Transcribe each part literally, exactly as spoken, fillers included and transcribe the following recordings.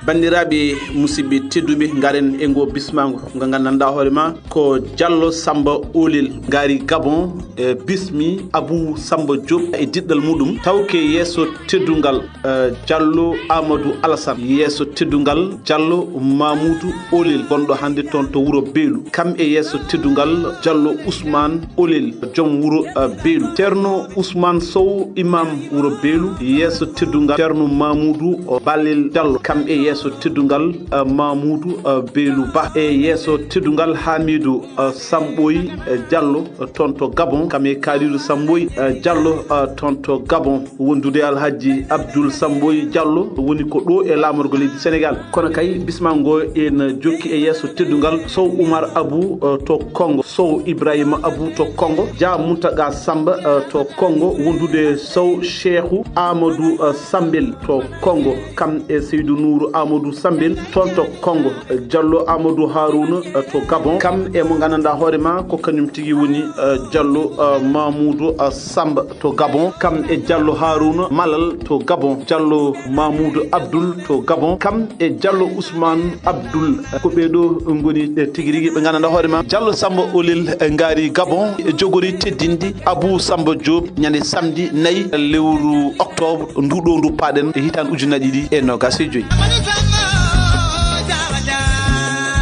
Banndiraaɓe, musidɓe tedduɓe, ngaren e ngo bismaango ngo nganndanɗaa hoore ma ko Diallo Samba Olel, ngaari Gabon, e bismi Abou Samba Diop e diɗɗal muɗum, tawke yeeso teddungal, eh, Diallo Amadou Alassane, yeeso teddungal Diallo Mamoudou Olel, gonɗo hannde toon to wuro Beelu, kam e yeeso teddungal Diallo Ousmane Olel, joom wuro, eh, Beelu. Ceerno Ousmane Sow, imam wuro Beelu, yeeso teddungal Ceerno Mamoudou Balel Diallo, kam e yeeso teddungal, eh, Mamoudou, eh, Beelu Ba, e yeeso teddungal Hamidou, eh, Samboy, eh, Diallo, eh, toon to Gabon, kam e Kalidou Samboy, eh, Diallo, eh, toon to Gabon, wondude Alhaji Abdoul Samboy Diallo, woni ko ɗo e laamorgo leydi Sénégal. Kono kay, bismal ngo ena jokki e yeeso teddungal Sow Oumar Abou, eh, to Kongo, Sow Ibrahima Abou to Kongo, Dia Mountaga Samba, eh, to Kongo, wondude Sow Cheikhou Amadou, eh, Sambel to Kongo, kam e Seydou Nourou Amadou Sambel toon to Kongo, eh, Diallo Amadou Harouna, eh, to Gabon, kam e mo nganndanɗaa hoore ma ko kañum tigi woni, eh, Diallo, eh, Mamoudou, eh, Samba to Gabon, kam e Diallo Harouna Malal to Gabon, Diallo Mamoudou Abdoul to Gabon, kam e Diallo Ousmane Abdoul. Ko ɓee ɗo ngoni, eh, tigi rigi ɓe nganndanɗaa hoore ma. Diallo Samba Olel, eh, ngaari Gabon, eh, jogori teddinde Abou Samba Diop ñande samedi nayi lewru octobre ndu ɗo ndu paaɗen e hitaande ujunnaji ɗiɗi e noogas e joyi.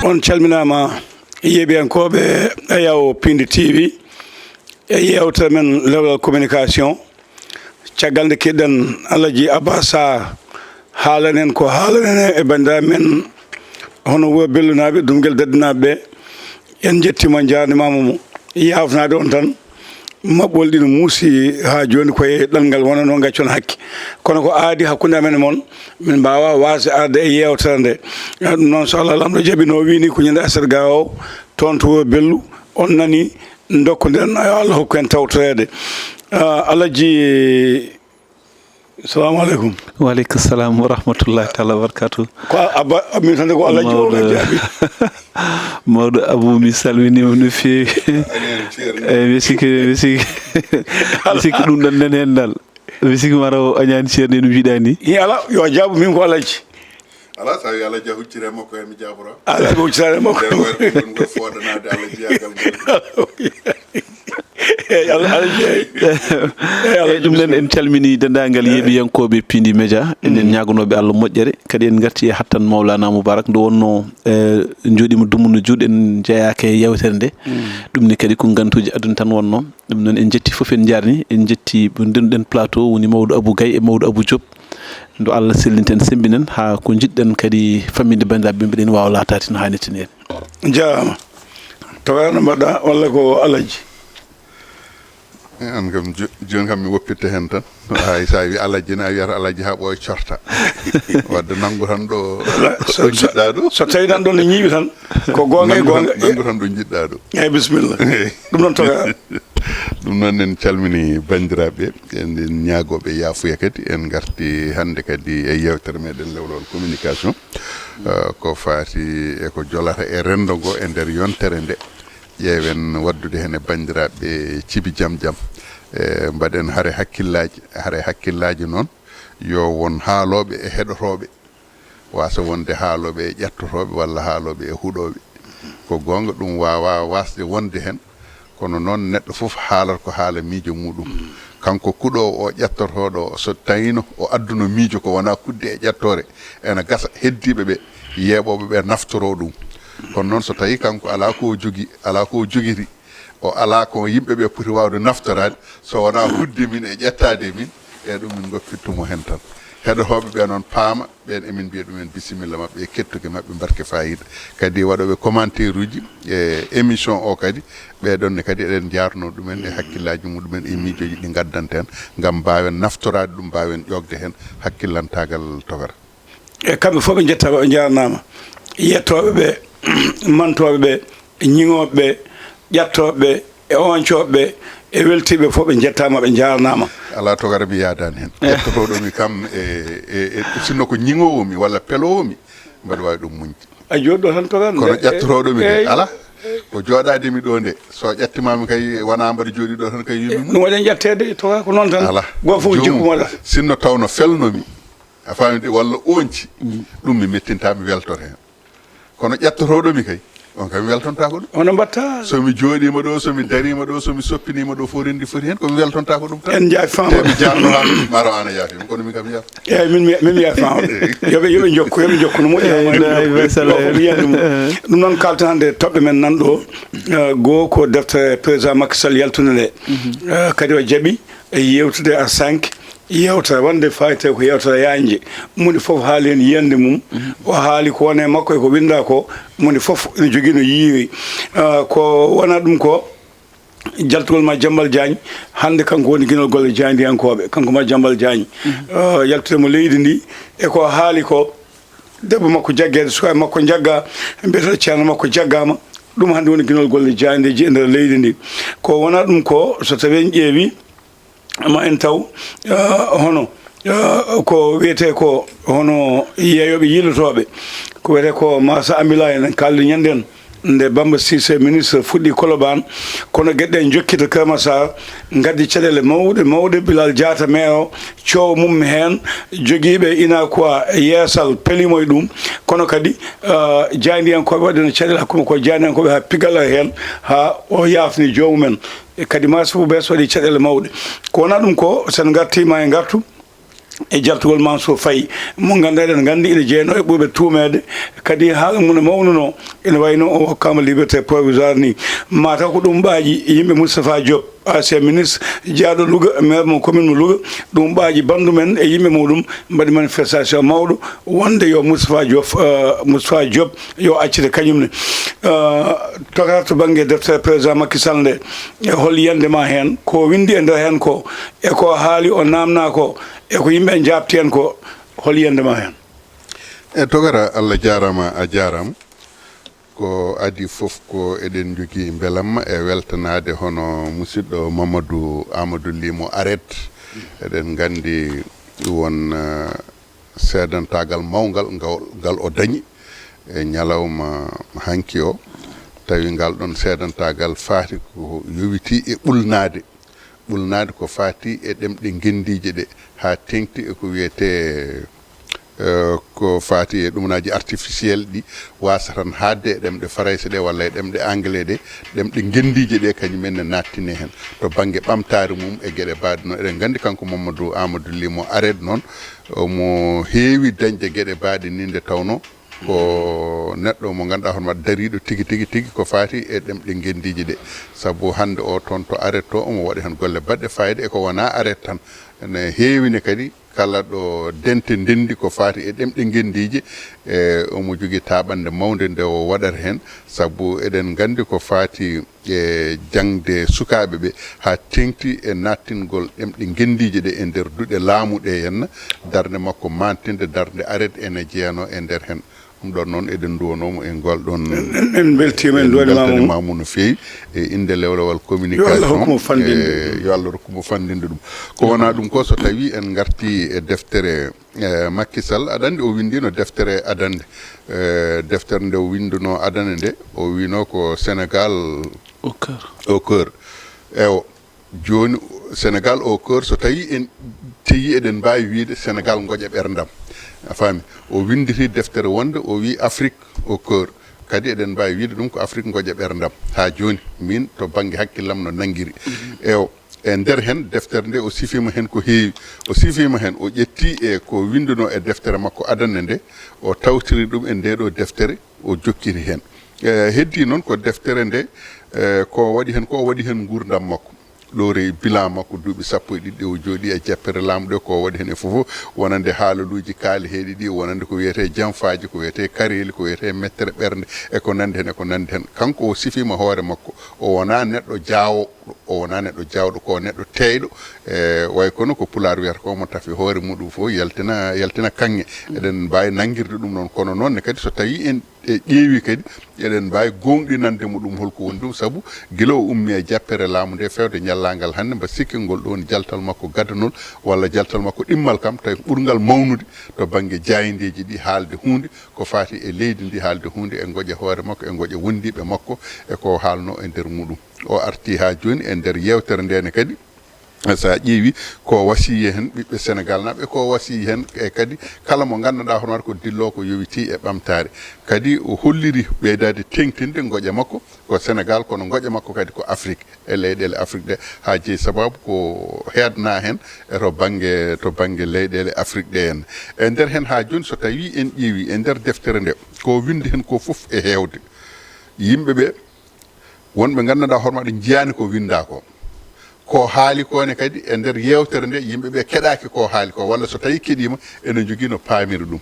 On calminaama, yeeɓiyankooɓe e Yawo Pindi T V, e yeewtere men Lewlal Communication. Caggal nde keɗɗen Alhaji Abba Sarr, haalanen ko haalanen e banndiraaɓe men hono wuro Bellunaaɓe, Dumgel Daddinaaɓe ɓe. En njettiima, njaarnimaama mo. Yaafnaade on tan, maɓɓoole ɗiɗi muusi haa jooni ko e ɗanngal wonanoo, ngaccon hakke. Kono ko aadi hakkunde amen e mon, min mbaawaa waasde arde e yeewtere nde. Ɗum noon, so Allah Laamɗo jaɓi, no o wiyi ni, ko ñande aset ga o, toon to wuro Bellu, on nani, ndokkondiren, yo Allah hokku en tawtoreede. Ah, Alhaji, salamu aleykum. Wa aleykum salam wa rahmatullahi taala wa barakatuh. Ko a-, Abba, min tan ko Alhaji o Mawɗo, jaabi. Mawɗo Abou, mi salminiima no feewi. Añaani ceerno. Eyi, mi sikki, mi sikki, mi sikki ɗum ɗon nani heen dal. Mi sikki mara o añaani ceerno no mbiɗa ni. Hi, ala, yo a jaabu, min ko Alhaji. Alaa, so a wii Alhaji a huccire makko heen, mi jaabora. Alhaji huccire makko. Nder werɓe ngol foodanaade Alhaji yaagal ngol. Eyi, Alhaji, eyi. Eyi, Alhaji, eyi, ɗum noon, en calminii denndaangal, eyi, yeeɓiyankooɓe Pindi Média. Eɗen, mm, ñaaganooɓe Allah moƴƴere. Kadi en ngartii e hattan Mawlana Moubarak nde wonnoo, eh, njooɗiima dumunna juuɗe, en njeyaaka e yeewtere nde. Mm. Ɗum ne kadi ko ngantuuji aduna tan wonnoo. Ɗum noon, en njettii fof, en njaarnii, en njettii ɓe ndenduɗen plateau, woni mawɗo Abou Gaye e mawɗo Abou Diop. Nde Allah sellinta en, semmbina en, haa ko njiɗɗen kadi famminde banndiraaɓe ɓe, mbiɗen waawa laataade no haanirta ni en. Jaaraama. Tawa no mbaɗɗa walla ko Alhaji? Eh, aan kam, jo-, jooni kam mi woppitta heen tan. Hay so a wii Alhaji ne, a wiyata Alhaji haa ɓooya corta. Wadde nanngu tan ɗo, so, ɗo so, njiɗɗaa ɗo. So tawii nan ɗo no ñiiɓi tan, ko goonga e goonga. Nanngu tan, nanngu tan ɗo njiɗɗaa ɗo. Eeyi, bisimilla. Ɗum noon toga. Ɗum noon, en calminii banndiraaɓe, en ñaagooɓe yaafuya kadi. En ngartii hannde kadi e yeewtere meɗen Lewlawol Communication, eh, ko faati e ko jolata e renndo ngo e nder yontere nde. Ƴeewen waɗdude heen e banndiraaɓe Cibi Jam Jam. Eh, mbaɗen hare hakkillaaji, hare hakkillaaji noon yo won haalooɓe e heɗotooɓe. Waasa wonde haalooɓe e ƴattotooɓe walla haalooɓe e huɗooɓe. Ko goonga, ɗum waawaa waasde wonde heen, kono noon neɗɗo fof haalata ko haala miijo muuɗum. Kanko kuɗoowo o, ƴattotooɗo o, so tawiino o adduno miijo ko wonaa kuɗde e ƴattoore, ena gasa heddiiɓe ɓe, yeeɓooɓe ɓe naftoroo ɗum. Kono noon, so tawii kanko alaa ko o jogii, alaa ko o jogiti, o alaa ko yimɓe ɓe poti waawde naftoraade, so wonaa huɗde min e ƴettaade min, e ɗum min ngoppittu mo heen tan. Heɗotooɓe ɓe noon paama, ɓeen emin mbiya ɗumen bisimilla maɓɓe e kettuki maɓɓe, mbarke faayiida. Kadi waɗooɓe commentaire uji e émission o kadi, ɓee ɗoon ne kadi eɗen njaarnoo ɗumen e hakkillaaji muɗumen e miijooji ɗi ngaddanten ngam mbaawen naftoraade ɗum, mbaawen ƴoogde heen hakkillantaagal togara. E kamɓe fof ɓe njettaama, ɓe njaarnaama. Yettooɓe ɓe, mantooɓe ɓe, ñiŋooɓe ɓe, ƴattooɓe ɓe, e ooñcooɓe ɓe, e weltiiɓe fof ɓe njettaama, ɓe njaarnaama. Alaa togara mi yaadaani heen. Eh. Ƴettotooɗo mi kam, e, e, e, sinno ko ñiŋoowo mi walla peloowo mi, mbaɗa waawi ɗum muñde. A jooɗi ɗo tan togan. Kono ƴettotooɗo mi de, eey, alaa. Ko jooɗaade mi ɗo nde, so ƴettimaami kay, wonaa mbaɗa jooɗi ɗo tan kay, yo mi muñ. Ɗum waɗen ƴetteede, toga ko noon tan. Alaa. Gooto fof jikku mo waɗata. Sinno tawno felno mi. A faami de, walla oonci. Ɗum mi mettinta, mi weltoto heen. Kono ƴettotooɗo mi kay, on kam mi weltontaako ɗum. Hono mbaɗta? So mi jooɗiima ɗo, so mi dariima ɗo, so mi soppiniima ɗo, fof renndi foti heen, ko mi weltontaako ɗum tan. En njaay faama. Te mi jaarno haa mi maro ana yaafi, kono mi kam yaafi. Eyyi, min mi, min mi yaafi faama. Yo ɓe, yo ɓe njokku, yo ɓe njokku no moƴƴi. Eyyi, no, eyyi, masala. Ko mi yiyan ɗum. Ɗum noon kalten hannde toɓɓe men nan ɗo, eh, goo ko defte président Macky Sall yaltunde nde. Eh, kadi o jaɓi e yewtude à cinq yewtere wonde fayte ko yewtere yaajnde. Moni fof haali heen yiyannde mum. O haali ko woni e makko e ko winnda ko. Moni fof ina jogii no yiiri. Ah, ko wona ɗum ko jaltugol ma Jammbal Jaañ. Hannde kanko woni ginol golle jaayndiyankooɓe, kanko ma Jammbal Jaañ. Ah, yaltude mo leydi ndi e ko haali ko. Debbo makko jaggeede, sukaaɓe makko njagga, mbiyetee ceerno makko jaggaama. Ɗum hannde woni ginol golle jaayndeeji e nder leydi ndi. Ko wona ɗum ko, so tawii en ƴeewi, ma en taw, ah, hono, ah, ko wiyetee ko, hono yeeyooɓe yiilotooɓe, ko wiyetee ko Masa Ambila, en kaaldi ñanden, nde Bamba Cissé, ministre, fuɗɗi Colobane, kono geɗe ɗe njokki to Keur Massar, ngaddi caɗeele mawɗe, mawɗe. Bilal Diatta, maire o, coow mum heen, jogiiɓe ina ko yeesal pelimo e ɗum, kono kadi, ah, jaayndiyankooɓe waɗi no caɗeele hakkunde ko jaayndiyankooɓe haa pigal heen, haa o yaafni joomumen. E kadi ma suuɓe so waɗi caɗeele mawɗe. Ko wona ɗum ko, so en ngartiima e ngartu, e jaltugol Mansour Faye, mo ngannduɗaa eɗen nganndi ina jeyanoo e ɓurɓe tuumeede, kadi haala mum no mawnuno, ina wayi no o hokkaama liberté provisoire ni. Mataw ko ɗum ɓaaji yimɓe Moustapha Diop, ancien ministre, jeyaaɗo Louga, maire mo commune mo Louga, ɗum ɓaaji banndum en e yimɓe muɗum, mbaɗi manifestation mawɗo, wonde yo Moustapha Diop, eh, Moustapha Diop yo accite kañum ne. Eh, tokata to bannge deftere président Macky Sall nde, e hol yiyannde ma heen, ko winndi e nder heen ko, e ko haali o naamna ko, e ko yimɓe njaabti heen ko, hol yiyannde ma heen? E tokara, Allah jaaraama, a jaaraama. Ko adii fof ko eɗen njogii mbelamma e weltanaade hono musidɗo Mamadou Amadou Ly mo Aret. Eɗen nganndi won, eh, seedantaagal mawngal ngal, ngal o dañi e ñalawma hanki o, tawi ngal ɗon seedantaagal faati ko yowitii e ɓulnaade. Ɓulnaade ko faati e ɗemɗe ngenndiije ɗe, haa teeŋti e ko wiyetee, eh, ko faati e ɗumanaaji artificiel ɗi, waasa tan haaɗde e ɗemɗe farayse ɗe walla e ɗemɗe anglais ɗe, ɗemɗe ngenndiije ɗe kañum en ne naattine heen. To bannge ɓamtaare mum e geɗe baaɗe noon, eɗen nganndi kanko Mamadou Amadou Ly mo Aret noon, omo heewi dañde geɗe baaɗe ni, nde tawnoo ko neɗɗo mo ngannduɗaa hono waɗ dariiɗo tigi, tigi, tigi ko faati e ɗemɗe ngenndiije ɗe. Sabu hannde o toon to Aret to, omo waɗa heen golle baɗɗe faayiida e ko wonaa Aret tan. Ene heewi ne kadi kala ɗo dente ndenndi ko faati e ɗemɗe ngenndiije, e omo jogii taaɓannde mawnde nde o waɗata heen. Sabu eɗen nganndi ko faati e jaŋde sukaaɓe ɓe, haa teeŋti e naattingol ɗemɗe ngenndiije ɗe e nder duɗe laamu ɗe henna, darnde makko maantinde darnde Aret ene jeyanoo e nder heen. Ɗum ɗoon noon eɗen nduwanoo mo e ngol ɗoon, en, en, en mbeltiima, en nduwaniima mo no feewi e innde lewlewal communication. Yo Allah hokku mo fanndinde. E, yo Allah rokku mo fanndinde ɗum. Ko wonaa ɗum ko, so tawii en ngartii e deftere, e, Macky Sall, aɗa anndi o winndiino deftere adannde. E, deftere nde o winndunoo adannde nde, o wiinoo ko Sénégal au cœur. Au cœur. Ewo, jooni, Sénégal au cœur, so tawii en teyii, eɗen mbaawi wiyde Sénégal ngoƴa ɓerndam. A faami? O winnditi deftere wonde o wii Afrique au cœur. Kadi eɗen mbaawi wiyde ɗum ko Afrique ngoƴa ɓerndam. Haa jooni, miin to bannge hakkillam no nanngiri. Ewo, e nder heen deftere nde o sifiima heen ko heewi. O sifiima heen, o ƴettii e ko winndunoo e deftere makko adannde nde, o tawtiri ɗum e ndee ɗoo deftere, o jokkiri heen. E, heddii noon ko deftere nde, e, ko waɗi heen, ko o waɗi heen nguurndam makko. Ɗoore bilan makko duuɓi sappo e ɗiɗi ɗe o jooɗii e jappere laamu ɗe, ko o waɗi heen e fof, wonande haalaluuji kaali heeɗi ɗi, wonande ko wiyetee janfaaji, ko wiyetee kareeli, ko wiyetee mettere ɓernde, e ko nanndi heen, e ko nanndi heen. Kanko o sifiima hoore makko, o wonaa neɗɗo jaawɗo, o wonaa neɗɗo jaawɗo, ko neɗɗo teeyɗo, e, way kono ko Pulaar wiyata ko, mo tafi hoore muɗum fof yaltina, yaltina kaŋŋe. Eɗen mbaawi nanngirde ɗum noon, kono noon ne kadi so tawii en e ƴeewi kadi, eɗen mbaawi gooŋɗinande mo ɗum holko woni ɗum, sabu gila o ummi e jappere laamu nde feewde ñallaagal hannde, mba sikki ngol ɗo woni jaltal makko gadanol walla jaltal makko ɗimmal kam, tawi ko ɓurngal mawnude to bannge jaayndeeji ɗi haalde huunde ko faati e leydi ndi, haalde huunde e ngoƴa hoore makko, e ngoƴa wondiiɓe makko e ko haalnoo e nder muɗum. O artii haa jooni e nder yeewtere nde ne kadi, So a ƴeewi ko wasiyi heen ɓiɓɓe Senegal naɓe, ko wasiyi heen e kadi kala mo nganndanɗaa hono waɗa ko dillo ko yowitii e ɓamtaare. Kadi o holliri ɓeydaade teeŋtinde ngoƴa makko ko Senegal, kono ngoƴa makko kadi ko Afrik, e leyɗeele Afrik ɗe, haa jeyi sababu ko heedna heen e to bannge, to bannge leyɗeele Afrik ɗe en. E nder heen haa jooni, so tawii en ƴeewi e nder deftere nde, ko winndi heen ko fof e heewde, yimɓe ɓe, wonɓe nganndanɗaa hoore maɓɓe njiyaani ko winndaa ko. Ko haali ko ne kadi e nder yeewtere nde, yimɓe ɓe keɗaaki ko haali ko, walla so tawii keɗiima, ene njogii no paamiri ɗum.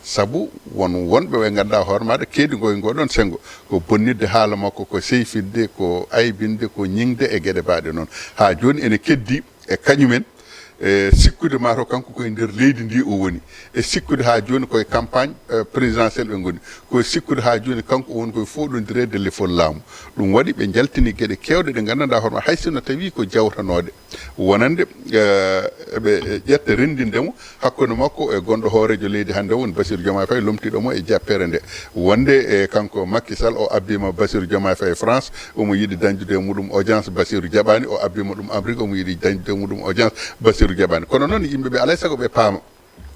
Sabu won wonɓe ɓe ngannduɗaa hoore maaɗa keedi ngoy ngoo ɗoon senngo, ko bonnitde haala makko, ko seyfitde, ko aybinde, ko ñiŋde e geɗe baaɗe noon. Haa jooni ene keddi e kañumen, e sikkude maa taw kanko koye nder leydi ndi o woni, e sikkude haa jooni koye campagne, eh, présidentielle ɓe ngoni, koye sikkude haa jooni kanko o woni koye fooɗondireede lefol laamu. Ɗum waɗi ɓe njaltini geɗe keewɗe ɗe nganndanɗaa hoore maa, hay sinno tawii ko jawtanooɗe. Wonande, eh, eɓe ƴetta renndinde mo hakkunde makko e gonɗo hooreejo leydi hannde o, woni Bassirou Diomaye Faye, lomtiiɗo mo e jappere nde. Wonde, eh, kanko Macky Sall o abbiima Bassirou Diomaye Faye France, omo yiɗi dañdude e muɗum audience, Bassirou jaɓaani, o abbiima ɗum Amérique, omo yiɗi dañdude e muɗum audience, Bassirou jaɓaani. Kono noon, yimɓe ɓe alaa e sago ɓe paama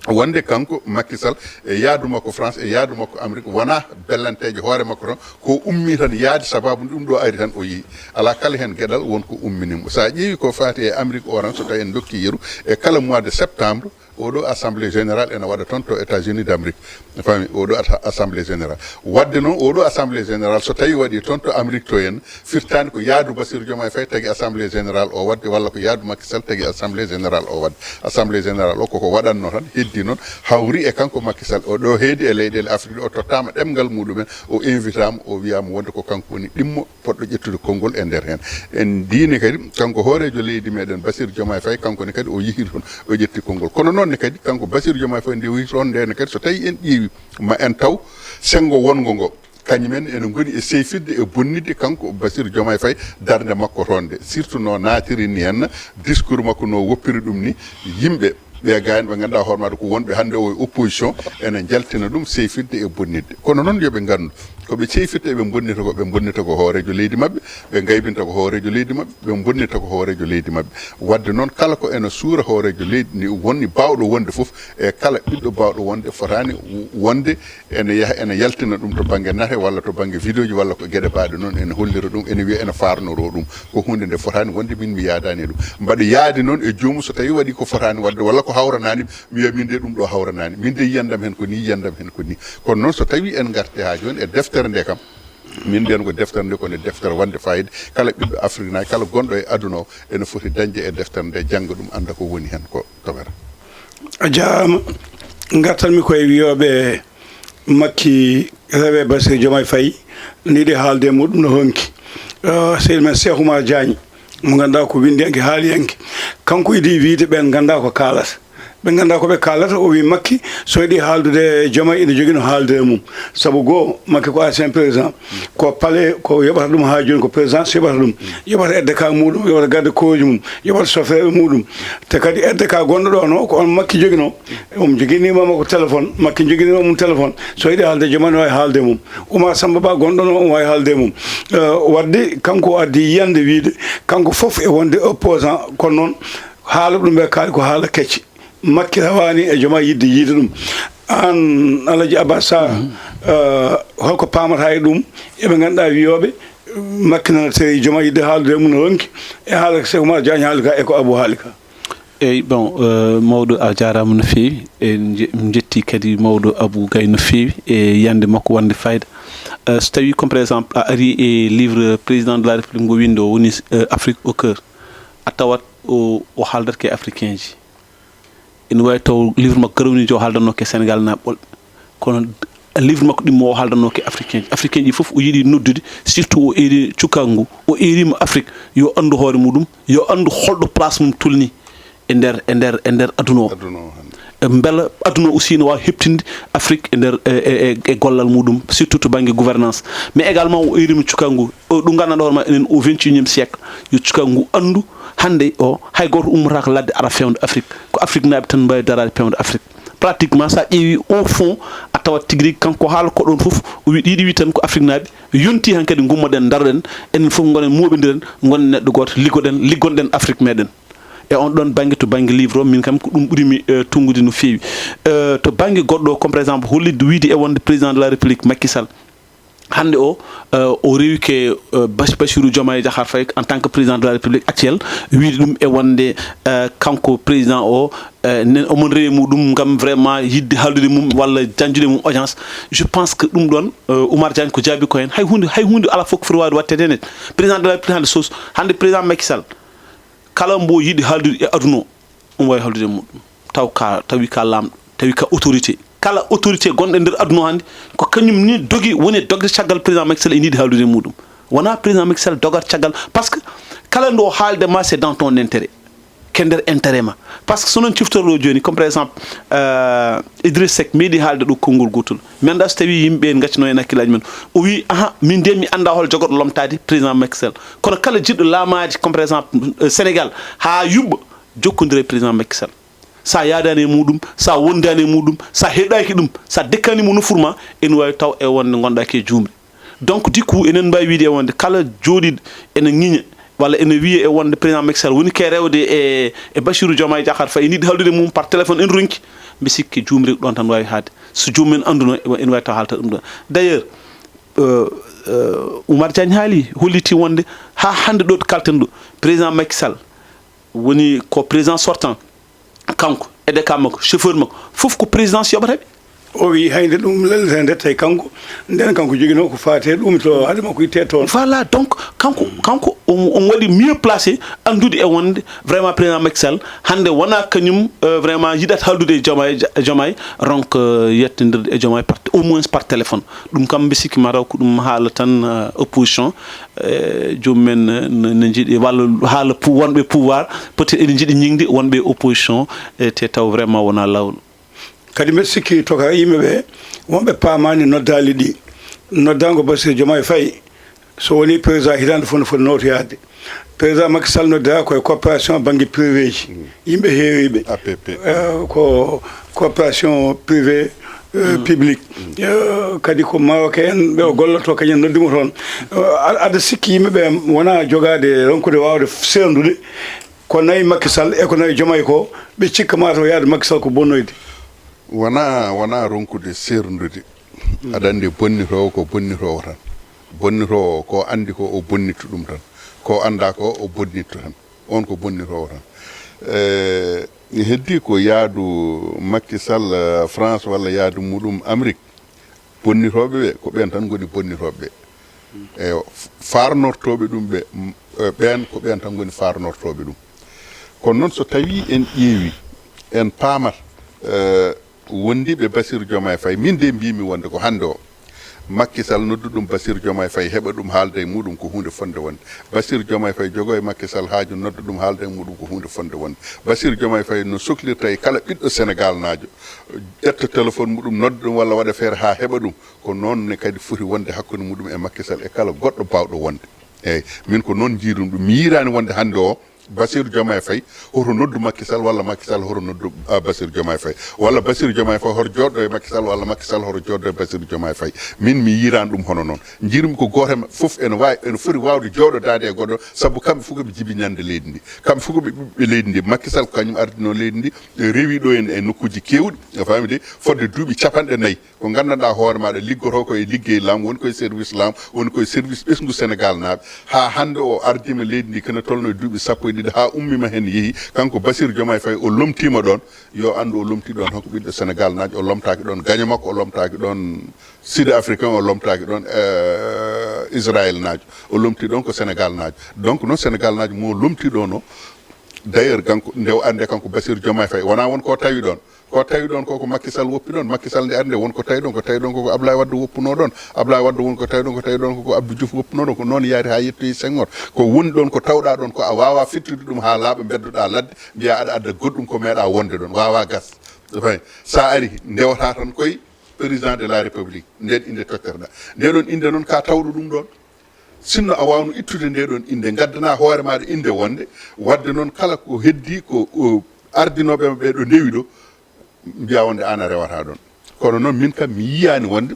wonde kanko Macky Sall e yahdu makko France e yahdu makko Amérique wonaa bellanteejo hoore makko tan, ko ummii tan yahde, sababu ɗum ɗo ari tan o yehi. Alaa kala heen geɗal won ko ummini mo. So a ƴeewi ko faati e Amérique o tan, so tawi en ndokki yeru, e kala mois de septembre, oɗo assemblée générale ene waɗa toon to États-Unis d'Amérique. A faami, oɗo ata-, assemblée générale. Waɗde noon, oɗo assemblée générale, so tawi waɗi toon to Amérique to en, firtaani ko yahdu Bassirou Diomaye Faye tagi assemblée générale o waɗde, walla ko yahdu Macky Sall tagi assemblée générale o waɗde. Assemblée générale o koko waɗatno tan, heddi noon, hawri e kanko Macky Sall. O ɗo heedi e leyɗeele Afrique ɗe, o tottaama ɗemngal muɗumen, o invitaama, o wiyaama wonde ko kanko woni ɗimmo poɗɗo ƴettude konngol e nder heen. En ndiini kadi, kanko hooreejo leydi meɗen, Bassirou Diomaye Faye, kanko ne kadi o yehi toon, o ƴetti konngol. Kono noon ne kadi, kanko Bassirou Diomaye Faye nde o yehi toon nde ne kadi, so tawi en ƴeewi, ma en taw senngo wonngo ngo, kañumen ene ngoni e seyfitde e bonnitde kanko Bassirou Diomaye Faye darnde makko toon nde. Surtout no naatiri ni heen, discours makko no woppiri ɗum ni, yimɓe ɓe gaañ ɓe ngannduɗaa hoore maɗa ko wonɓe hannde o e opposition, ene njaltina ɗum seyfitde e bonnitde. Kono noon yo ɓe nganndu, ko ɓe ceyfirta eɓe bonnita ko, ɓe bonnita ko hooreejo leydi maɓɓe, ɓe ngaybinta ko hooreejo leydi maɓɓe, ɓe bonnita ko hooreejo leydi maɓɓe. Waɗde noon, kala ko ene suura hooreejo leydi ni, woni baawɗo wonde fof, e kala ɓiɗɗo baawɗo wonde, fotaani wonde ene yaha ene yaltina ɗum to bannge nate walla to bannge vidéo ji walla ko geɗe baaɗe noon, ene hollira ɗum, ene wiya ene faarnoroo ɗum. Ko huunde nde fotaani wonde, min mi yaadaani e ɗum. Mbaɗa yaadi noon e joomum, so tawii waɗi ko fotaani waɗde walla ko hawranaani, mi wiya min de ɗum ɗo hawranaani. Min de yiyandam heen ko nii, yiyandam heen ko nii. Kono noon so tawii en ngartii haa jooni e deftere nde kam, min mbiyan ko deftere nde ko nde deftere wonde fayida. Kala ɓiɗɗo Afrique naay, kala gonɗo e aduna o ene foti dañde e deftere nde, jannga ɗum, annda ko woni heen ko. Tawera. A jaaraama. Ngartanmi ko e wiyooɓe Makki, rewe Bassirou Diomaye Faye, ne yiɗi haalde e muɗum no honki. Eh, sehil men Cheikh Oumar Diagne, mo ngannduɗaa ko winndiyanke, haaliyanke. Kanko idii wiyde ɓeen nganndaa ko kaalata. Ɓe nganndaa ko ɓe kaalata, o wii Makki, so yiɗi haaldude e Diomaye, ene jogii no haalda e mum. Sabu goo, Makki ko ancien président. Ko palais, ko yoɓata ɗum haa jooni, ko présidence yoɓata ɗum. Yoɓata aide de camp muɗum, yoɓata garde corps mum, yoɓata chauffeur muɗum. Te kadi aide de camp gonɗo ɗo no, ko on Makki joginoo. Omo joginiima mo ko téléphone, Makki joginiima mum téléphone. So yiɗi haalde e Diomaye, ne waawi haalde e mum. Oumar Samba Ba gonɗo no, omo waawi haalde e mum. Eh, waɗde kanko o addi yiyannde wiyde, kanko fof e wonde opposant, kono noon haala ɗum ɓe kaali ko haala kecce. Makki rawaani e Diomaye yiɗde yiyde ɗum. Aan, Alhaji Abbas Sarr, eh, holko paamata e ɗum? Eɓe ngannduɗaa wiyooɓe, Makki nana tawi Diomaye yiɗde haaldude e mum no ronki, e haala ko Cheikh Oumar Diagne haali ka e ko Abou haali ka. Eyi, bon, eh, mawɗo, a jaaraama no feewi. En nje-, en njetti kadi mawɗo Abou Gaye no feewi e yiyannde makko wonde fayda. Eh, so tawii, comme par exemple, a ari e livre président de la République ngo winndi o, woni, eh, Afrique au cœur, a tawat o, o haaldat ko e africain ji. Ene waawi taw livre makko garownii o haaldanno ko e Sénégal naaɓe ɓolɓe. Kono livre makko ɗimmo o haaldanno ko e africain ji. Africain ji fof o yiɗi noddude, surtout o eeri cukaagu ngu, o eeriima Afrique, yo anndu hoore muɗum, yo anndu holɗo place mum tolnii e nder, e nder, e nder aduna o. Aduna o hannde. E mbela aduna o aussi no waawi heɓtinde Afrique e nder, e, e, e, e gollal muɗum, surtout to bannge gouvernance. Mais également o eeriima cukaagu ngu, o, ɗo nganndanɗaa hoore ma enen au vingt et unième siècle, yo cukaagu ngu anndu hannde o, hay gooto ummotaako ladde ara feewndo Afrique. Ko Afrique naaɓe tan mbaawi daraade peewndo Afrique. Pratiquement, so a ƴeewi au fond, a tawat tigi rigi kanko haala ko ɗoon fof, o wi-, yiɗi wi tan ko Afrique naaɓe, yonti hankadi ngummoɗen, ndaroɗen, enen fof ngonen, mooɓondiren, ngonen neɗɗo gooto, liggoɗen, liggonɗen Afrique meɗen. E on ɗon bannge, to bannge livre o, min kam ko ɗum ɓurimi, eh, tunngude no feewi. Eh, to bannge goɗɗo, comme par exemple, hollitde wiyde e wonde président de la République Macky Sall, hannde o, eh, o rewike, eh, Bas-, Bassirou Diomaye Diakhar Faye en tant que président de la République actuelle, wiyde ɗum e wonde, eh, kanko président o, eh, nen omon rewi muɗum ngam vraiment yiɗde haaldude mum walla dañjude mum audience. Je pense que ɗum ɗon, eh, Oumar Diagne ko jaabi ko heen. Hay huunde, hay huunde alaa fof ko foti waawde waɗteede heen. Président de la République hannde so, hannde président Macky Sall, kala mbo yiɗi haaldude e aduna o, omo waawi haaldude e muɗum. Taw ka, tawi ka laamɗo, tawi ka autorité. Kala autorité gonɗo e nder aduna o hannde, ko kañum ni dogi, woni e dogde caggal président Macky Sall ene yiɗi haaldude e muɗum. Wonaa président Macky Sall dogata caggal, parce que kala nde o haalde ma, c'est dans ton intérêt. Ko e nder intérêt ma. Parce que so noon ciftorɗo jooni, comme par exemple, euh, Idriss Seck meeɗi haalde ɗo konngol gootol. Mi anndaa so tawii yimɓe ɓe ngaccano heen hakkillaaji mum. O wii, aha, min de mi anndaa hol jogorɗo lomtaade président Macky Sall. Kono kala jiɗɗo laamaade, comme par exemple, euh, Sénégal, haa yuɓɓa, jokkondire e président Macky Sall. So a yaadaani e muɗum, so a wondaani e muɗum, so a heɗaaki ɗum, so a dekkaani mo nofuru ma, ene waawi taw e wonde ngonɗaa ko e juumri. Donc, du coup, enen mbaawi wiyde e wonde kala jooɗiiɗo ene ŋiña walla ene wiya e wonde président Macky Sall woni ko e rewde e, e Bassirou Diomaye Diakhar Faye, ene yiɗi haaldude e mum par téléphone, ene ronki, mbi sikki juumri ko ɗoon tan waawi haalde. So joomum en annduno, ene waawi taw haalta ɗum ɗoon. D'ailleurs, euh, euh, Oumar Diagne haali, holliti wonde haa hannde ɗo to kalten ɗo, président Macky Sall woni ko président sortant, kanko, aide-de-camp makko, chauffeur makko, fof ko présidence yoɓata ɓe. O wi hay nde ɗum lelnata nde tawi kanko, nden kanko joginoo ko faati e ɗum to haade makko itte toon. Voilà, donc kanko, kanko omo, omo waɗi mieux placé anndude e wonde vraiment président Macky Sall hannde wonaa kañum, euh, vraiment yiɗata haaldude e Diomaye, Diomaye, donc, euh, yettondirde e Diomaye par, au moins par téléphone. Ɗum kam mbi sikki mataw ko ɗum haala tan, euh, opposition, euh, joomum en, euh, ne, ne njiɗi walla haala pou-, wonɓe pouvoir, peut-être ene njiɗi ñiŋde wonɓe opposition, e te taw vraiment wonaa laawol. Kadi mbeɗa sikki toka yimɓe ɓe, wonɓe paamaani noddaali ɗi. Noddaango Bassirou Diomaye Faye, so woni président hitaande fof no foti nootoyaade. Président Macky Sall noddaa ko e coopération bannge privé ji. Yimɓe heewiiɓe. A P P. Eh, ko coopération privé, eh, public. Eh, kadi ko Maroc en ɓe o gollotoo, kañum noddi mo toon. Eh, a-, aɗa sikki yimɓe ɓe wonaa jogaade, ronkude waawde seerndude ko nayi Macky Sall e ko nayi Diomaye ko, ɓe cikka mataw yaade Macky Sall ko bonnoyde? Wonaa, wonaa ronkude seerndude. Aɗa anndi bonnitoowo ko bonnitoowo tan. Bonnitoowo ko anndi ko o bonnittu ɗum tan. Ko anndaa ko o bonnittu tan. On ko bonnitoowo tan. Eh, heddi ko yaadu Macky Sall, eh, France walla yaadu muɗum Amérique. Bonnitooɓe ɓe, ko ɓeen tan ngoni bonnitooɓe ɓe. Eyo, f-, faarnortooɓe ɗum ɓe, m-, eh, ɓeen ko ɓeen tan ngoni faarnortooɓe ɗum. Kono noon so tawii en ƴeewi, en paamat, eh, wondiiɓe Bassirou Diomaye Faye, min de mbiymi wonde ko hannde o, Macky Sall noddu ɗum Bassirou Diomaye Faye, heɓa ɗum haalda e muɗum ko huunde fotnde wonde. Bassirou Diomaye Faye jogo e Macky Sall haaju nodda ɗum haalda e muɗum ko huunde fotnde wonde. Bassirou Diomaye Faye no soklirta e kala ɓiɗɗo Sénégal naajo, ƴetta téléphone muɗum, nodda ɗum walla waɗa feere haa heɓa ɗum. Ko noon ne kadi foti wonde hakkunde muɗum e Macky Sall e kala goɗɗo baawɗo wonde. Eeyi, min ko noon njiirum ɗum. Mi yiiraani wonde hannde o, Bassirou Diomaye Faye hoto noddu Macky Sall walla Macky Sall hoto noddu, ah, Bassirou Diomaye Faye, walla Bassirou Diomaye Faye hoto jooɗo e Macky Sall walla Macky Sall hoto jooɗo e Bassirou Diomaye Faye. Min mi yiiraani ɗum hono noon. Njiirum ko gooto, fof ene waawi, ene foti waawde jooɗodaade e goɗɗo, sabu kamɓe fof ko ɓe jibinannde leydi ndi. Kamɓe fof ko ɓe ɓiɓɓe leydi ndi. Macky Sall ko kañum ardinoo leydi ndi, rewi ɗo en e nokkuuji keewɗi, a faami de, fodde duuɓi capanɗe nayi. Ko nganndanɗaa hoore maaɗa, liggotoo ko e liggey laamu, woni koye service laamu, woni koye service ɓesngu Sénégal naaɓe. Haa hannde o ardiima leydi ndi kene tolno e duuɓi sappo e ɗiɗi, haa ummiima heen yehi. Kanko Bassirou Diomaye Faye, o lomtiima ɗoon, yo anndu o lomtii ɗoon tan ko ɓiɗɗo Sénégal naajo, o lomtaaki ɗoon gaño makko, o lomtaaki ɗoon Sud Africain, o lomtaaki ɗoon, eh, Israël naajo, o lomtii ɗoon ko Sénégal naajo. Donc noon Sénégal naajo mo lomtii ɗoon o, d'ailleurs kanko, nde o arde kanko Bassirou Diomaye Faye, wonaa won ko tawi ɗoon. Ko tawi ɗoon ko, ko Macky Sall woppi ɗoon. Macky Sall nde arde won ko tawi ɗoon, ko tawi ɗoon ko, ko Ablaye Wade woppunoo ɗoon. Ablaye Wade won ko tawi ɗoon, ko tawi ɗoon ko, ko Abdou Diouf woppunoo ɗoon. Ko noon yaari haa yettoyi Senghor. Ko woni ɗoon ko tawɗaa ɗoon ko a waawaa fittude ɗum haa laaɓa, mbeddoɗaa ladde, mbiyaa aɗa adda goɗɗum ko meeɗaa wonde ɗoon. Waawaa gas. Fay, so a ari, ndewataa tan koye président de la République. Ndeen innde tottirɗaa. Ndee ɗoon innde noon ka tawɗo ɗum ɗoon. Sinno a waawno ittude ndee ɗoon innde, ngaddanaa hoore maaɗa innde wonde, waɗde noon kala ko heddii ko, o, ardinooɓe ɓe ɗo ndewi ɗo, mbiyaa wonde aan a rewataa ɗoon. Kono noon min kam mi yiyaani wonde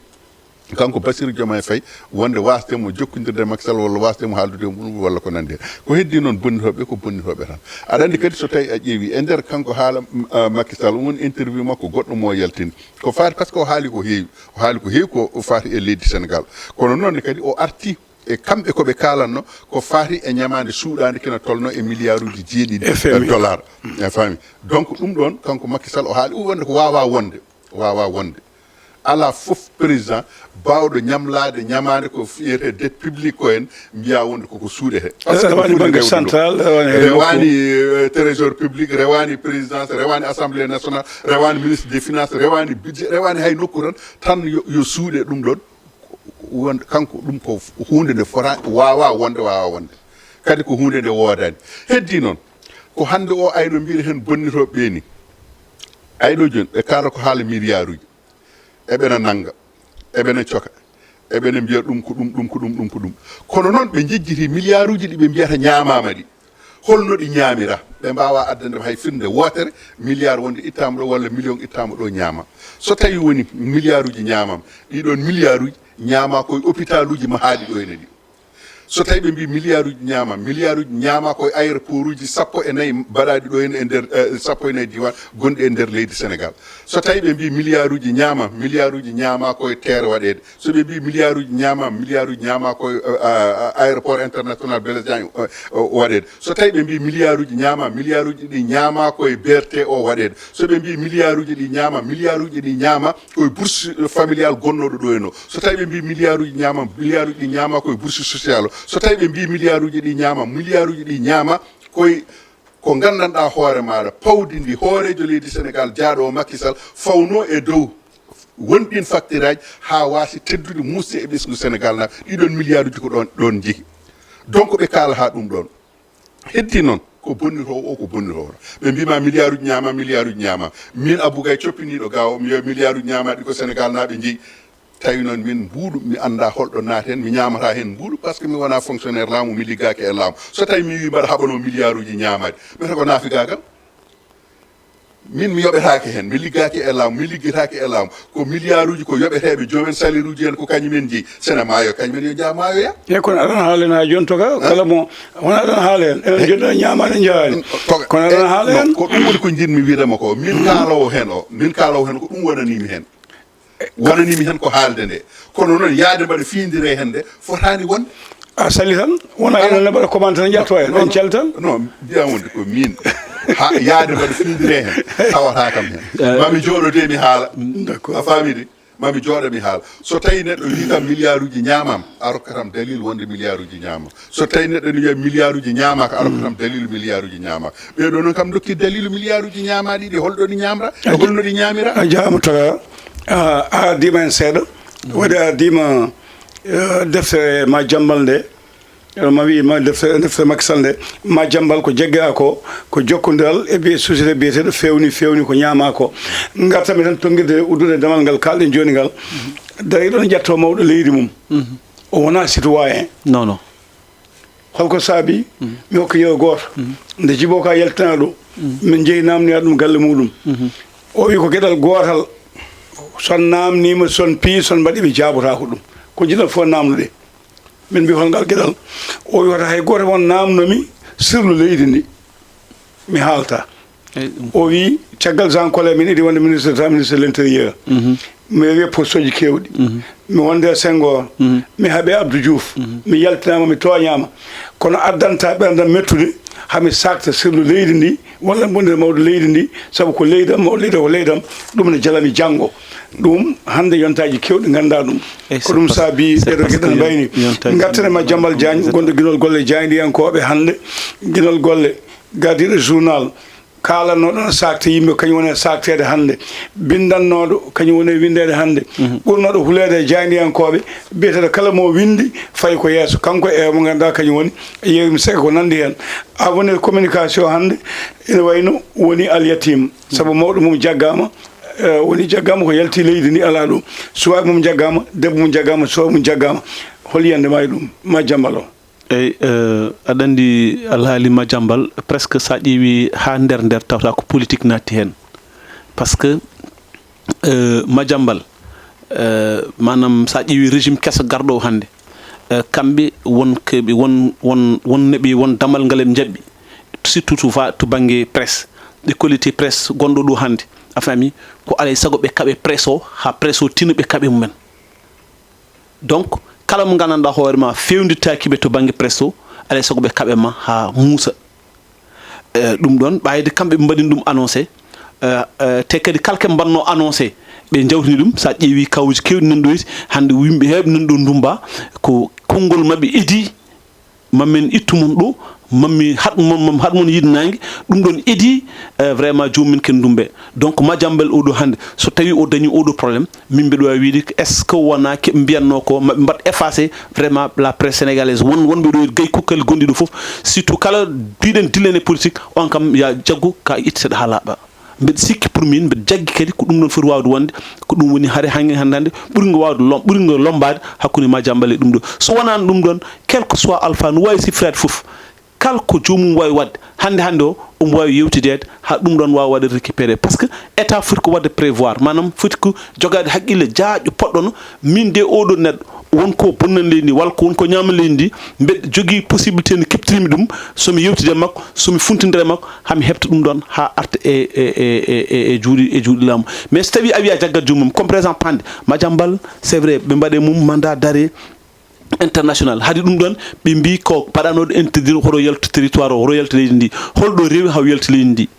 kanko Bassirou Diomaye Faye, wonde waasde mo jokkondirde e Macky Sall walla waasde mo haaldude e mum walla ko nanndi heen. Ko heddii noon bonnitooɓe ko bonnitooɓe tan. Aɗa anndi kadi so tawii a ƴeewii e nder kanko haala, uh, Macky Sall, won interview makko goɗɗo mo o yaltini. Ko faati, par ce que o haali ko heewi. O haali ko heewi ko faati e leydi Sénégal. Kono noon ne kadi o arti e kamɓe ko ɓe kaalanno ko faati e ñamaande suuɗaande kina tolno e milliarduuji jeeɗiɗi, eh, dollar. A faami? Donc ɗum ɗoon kanko Macky Sall o haali wonde ko waawaa wonde. Waawaa wonde. Alaa fof président baawɗo ñamlaade ñamaande ko fiyetee dette publique ko en mbiyaa wonde koko suuɗetee. Parce que rewaani banque centrale, rewaani, eh, trésor public, rewaani présidence, rewaani assemblée nationale, rewaani ministre des finances, rewaani budget, rewaani hay nokku tan, tan yo, yo suuɗe ɗum ɗoon. Won, kanko ɗum ko huunde nde fota, waawaa wonde, waawaa wonde. Kadi ko huunde nde woodaani. Heddii noon, ko hannde o ayno mbiiri heen bonnitooɓe ɓe ni. Ayno jooni, ɓe kaala ko haala milliarduuji. Eɓena nannga, eɓena coka, eɓena mbiya ɗum ko ɗum, ɗum ko ɗum, ɗum ko ɗum. Kono noon ɓe njejjiti milliarduuji ɗi ɓe mbiyata ñaamaama ɗi. Holno ɗi ñaamira? Ɓe mbaawaa addande hay firnde wootere, milliard wonde ittaama ɗo walla million ittaama ɗo ñaama. So tawii woni milliarduuji ñaamaama, ɗii ɗoon milliarduuji ñaamaa ko e hôpitaluuji mahaaɗi ɗo ene ɗi. So tawii ɓe mbii milliarduuji ñaama, milliarduuji ñaama ko e aéroportuuji sappo e nayi mbaɗaaɗi ɗo ene e nder, eh, sappo e nayi diiwaan gonɗi e nder leydi Sénégal. So tawii ɓe mbii milliarduuji ñaama, milliarduuji ñaama ko e terre waɗeede. So ɓe mbii milliarduuji ñaama, milliarduuji ñaama ko e, eh, eh, aéroport international Blaise Diagne, eh, o waɗeede. So tawii ɓe mbii milliarduuji ñaama, milliarduuji ɗi ñaama ko e B R T o waɗeede. So ɓe mbii milliarduuji ɗi ñaama, milliarduuji ɗi ñaama ko e bourse familiale gonnooɗo ɗo en o. So tawii ɓe mbii milliarduuji ñaama, milliarduuji ɗi ñaama ko e bourse sociale o. So tawii ɓe mbii milliarduuji ɗi ñaama, milliarduuji ɗi ñaama ko e ko nganndanɗaa hoore maaɗa, pawdi ndi hooreejo leydi Sénégal jaaɗo o Macky Sall fawno e dow won ɗin facturaaji haa waasi teddude muusde e ɓesngu Sénégal na, ɗii ɗoon milliarduuji ko ɗoon, ɗoon njehi. Donc ɓe kaala haa ɗum ɗoon. Heddii noon ko bonnitoowo o, ko bonnitoowo o. Ɓe mbii ma milliarduuji ñaama, milliarduuji ñaama. Min Abou Gaye coppiniiɗo gaawo, mi wiya milliarduuji ñaamaaɗi ko Sénégal naaɓe njeyi. Tawi noon min mbuuɗu, mi anndaa holɗo naati heen, mi ñaamataa heen mbuuɗu, par ce que mi wonaa fonctionnaire laamu, mi liggaaki e laamu. So tawi mi wii mbaɗa haɓanoo milliarduuji ñaamaaɗi, mbiyata ko naafigaagal. Min mi yoɓetaake heen, mi liggaaki e laamu, mi liggitaaki e laamu. Ko milliarduuji ko yoɓeteeɓe, joomen salaire uji en ko kañum en njeyi. Sene maayo, kañum en yo njah maayoya. Eeyi, kono aɗa haala heen haa jooni toka, kala mo, wona aɗa haala heen. Enen njoɗɗen ñaamaade, njahaani. Toka. Kono aɗa haala heen. Ko ɗum woni ko njiɗmi wiide ma ko. Min kaaloowo heen o, min kaaloowo heen ko ɗum wonanii mi heen. Wonanii mi heen ko haalde nde. Kono noon, yahde mbaɗa fiyindire heen nde, fotaani wonde. A sali tan, wona enen ne mbaɗa commande tan, njattoo en, en caltan. Non, mbiyaa wonde ko miin. Ha, yahde mbaɗa fiyindire heen, tawataa kam heen. Eh. Ma mi jooɗo de mi haala. D'accord. A faami de? Ma mi jooɗo mi haala. So tawii neɗɗo wii kam milliarduuji ñaamaama, a rokkatam dalil wonde milliarduuji ñaamaama. So tawii neɗɗo ne wiya milliarduuji ñaamaaka, a rokkatam dalilu milliarduuji ñaamaaka. Ɓee ɗoo noon kam ndokki dalilu milliarduuji ñaamaaɗi ɗi, holɗo ɗi ñaamra, e holno ɗi ñaamira? A jaaraama, Tara. A, a ardiima heen seeɗa. Waɗi a ardiima, eh, deftere Madiambal nde. Eh, ma wii ma deftere, deftere Macky Sall nde. Madiambal ko jaggaa ko, ko jokkondiral e biye société biyeteeɗo Fewni, Fewni ko ñaamaa ko. Ngartami tan tonngirde uddude damal ngal kaalɗen jooni ngal. Dariiɗo ne ƴettoo mawɗo leydi mum. O wonaa citoyen. Non, non. Holko saabi mi hokka yeru gooto? Nde Djibo Ka yaltinaa ɗo, min njehi naamninoya ɗum galle muɗum. O wi ko geɗal gootal, son naamniima, son piyi, son mbaɗi, ɓe jaabotaako ɗum. Ko geɗal fof naamnuɗe. Min mbi hol ngal geɗal? O wi wata hay gooto mon naamno mi sirlu leydi ndi. Mi haalta. Eyi, ɗum. O wi, caggal Jean Collin, min idi wonde ministre d'État, ministre de l'Intérieur. Mi rewi e poste uji keewɗi. Mi wonde e Senghor. Mi haɓe Abdou Diouf. Mi yaltinaama, mi tooñaama. Kono addanta ɓerndam mettude, hami saakta sirlu leydi ndi, walla bonde mawɗo leydi ndi, sabu ko leydam, mawɗo leydi ko leydam, ɗum ne jalami janngo. Ɗum hannde yontaaji keewɗi nganndaa ɗum. Eyi, ko ɗum saabi ɗeɗo geɗe no mbayni. Ngarten e Madiambal Diagne, gonɗo ginol golle jaayndiyankooɓe hannde, ginol golle gardiiɗo journal, kaalannoɗo no saakta yimɓe, kañum woni e saakteede hannde, binndannooɗo, kañum woni e winndeede hannde, ɓurnooɗo huleede e jaayndiyankooɓe, biyeteeɗo kala mo winndi, fayi ko yeeso, kanko e mo ngannduɗaa kañum woni, e yeewimi seeɗa ko nanndi heen. Avenir communication hannde ina wayno woni alyatim, sabu mawɗo mum jaggaama, eh, woni jaggaama ko yalti leydi ndi alaa ɗum. Suwaaɓe mum jaggaama, debbo mum jaggaama, suwaaɓe mum jaggaama. Hol yiyannde ma e ɗum, Madiambal o? Eyi, eh, aɗa anndi alhaali Madiambal, presque so a ƴeewi haa nder nder tawata ko politique naatti heen. Par ce que, eh, Madiambal, Eh, maanaam, so a ƴeewi régime keso garɗo o hannde, eh, kamɓe won keɓe, won, won, won neɓi, won damal ngal en njaɓɓi, surtout to fa-, to bannge presse, equalité presse gonɗo ɗo hannde, a faami, ko alay sago ɓe kaɓe presse o, haa presse o tina ɓe kaɓe mumen. Donc, kala mo nganndanɗaa hoore ma fewndittaaki ɓe to bannge presse o, alay sago ɓe kaɓe ma haa muusa. Eh, ɗum ɗoon, ɓayde kamɓe ɓe mbaɗini ɗum annoncé, eh, eh, te kadi kala ko ɓe mbaɗno annoncé, ɓe njawtini ɗum. So a ƴeewi kawuuji keewɗi nan ɗo, hannde yimɓe heewɓe nan ɗo ndummba, ko konngol maɓɓe idii, mamin ittu mon ɗo, mami haɗ mon, mami haɗ mon yiide naange, ɗum ɗoon idii, eh, vraiment joomum en ken ndummbe. Donc, Madiambal oɗo hannde, so tawii o dañii oɗo problème, min mbiɗo waawi wiide, est-ce que wonaa ke ɓe mbiyatnoo ko, maɓe mbaɗ effacé vraiment la presse sénégalaise, won, wonɓe ɗo gay kukkal gonɗi ɗo fof, surtout kala mbiɗen dillen e politique, on kam ya jaggu ka itte seeɗa haa laaɓa. Mbeɗa sikki pour min, mbeɗa jaggi kadi ko ɗum ɗoon foti waawde wonde, ko ɗum woni hare hannde, hannde, hannde ɓuri ngo waawde lom-, ɓuri ngo lommbaade hakkunde Madiambal e ɗum ɗo. So wonaano ɗum ɗoon, quel que soit alpha, no waawi sifiraade fof, kala ko joomum waawi waɗde hannde hannde o, omo waawi yewtideede haa ɗum ɗoon waawa waɗde récupéré. Parce que État foti ko waɗde prévoir, maanaam foti ko jogaade haqqille jaajɗo poɗɗono, min de oɗo neɗɗo, won ko bonnan leydi ndi, walla ko won ko ñaaman leydi ndi, mbeɗa jogii possibilité no keɓtirmi ɗum, so mi yewtidii e makko, so mi funtindira e makko, haa mi heɓta ɗum ɗoon, haa arta e, e, e, e, e, e juuɗe, e juuɗe laamu. Mais so tawii a wiyaa jaggat joomum, comme par exemple hannde, Madiambal, c'est vrai, ɓe mbaɗe mum mandat d'arrêt, international. Haɗi ɗum ɗoon, ɓe mbii ko paɗanooɗo interdire hoto yaltu territoire o, hoto yaltu leydi ndi. Holɗo rewi haw yalti leydi ndi?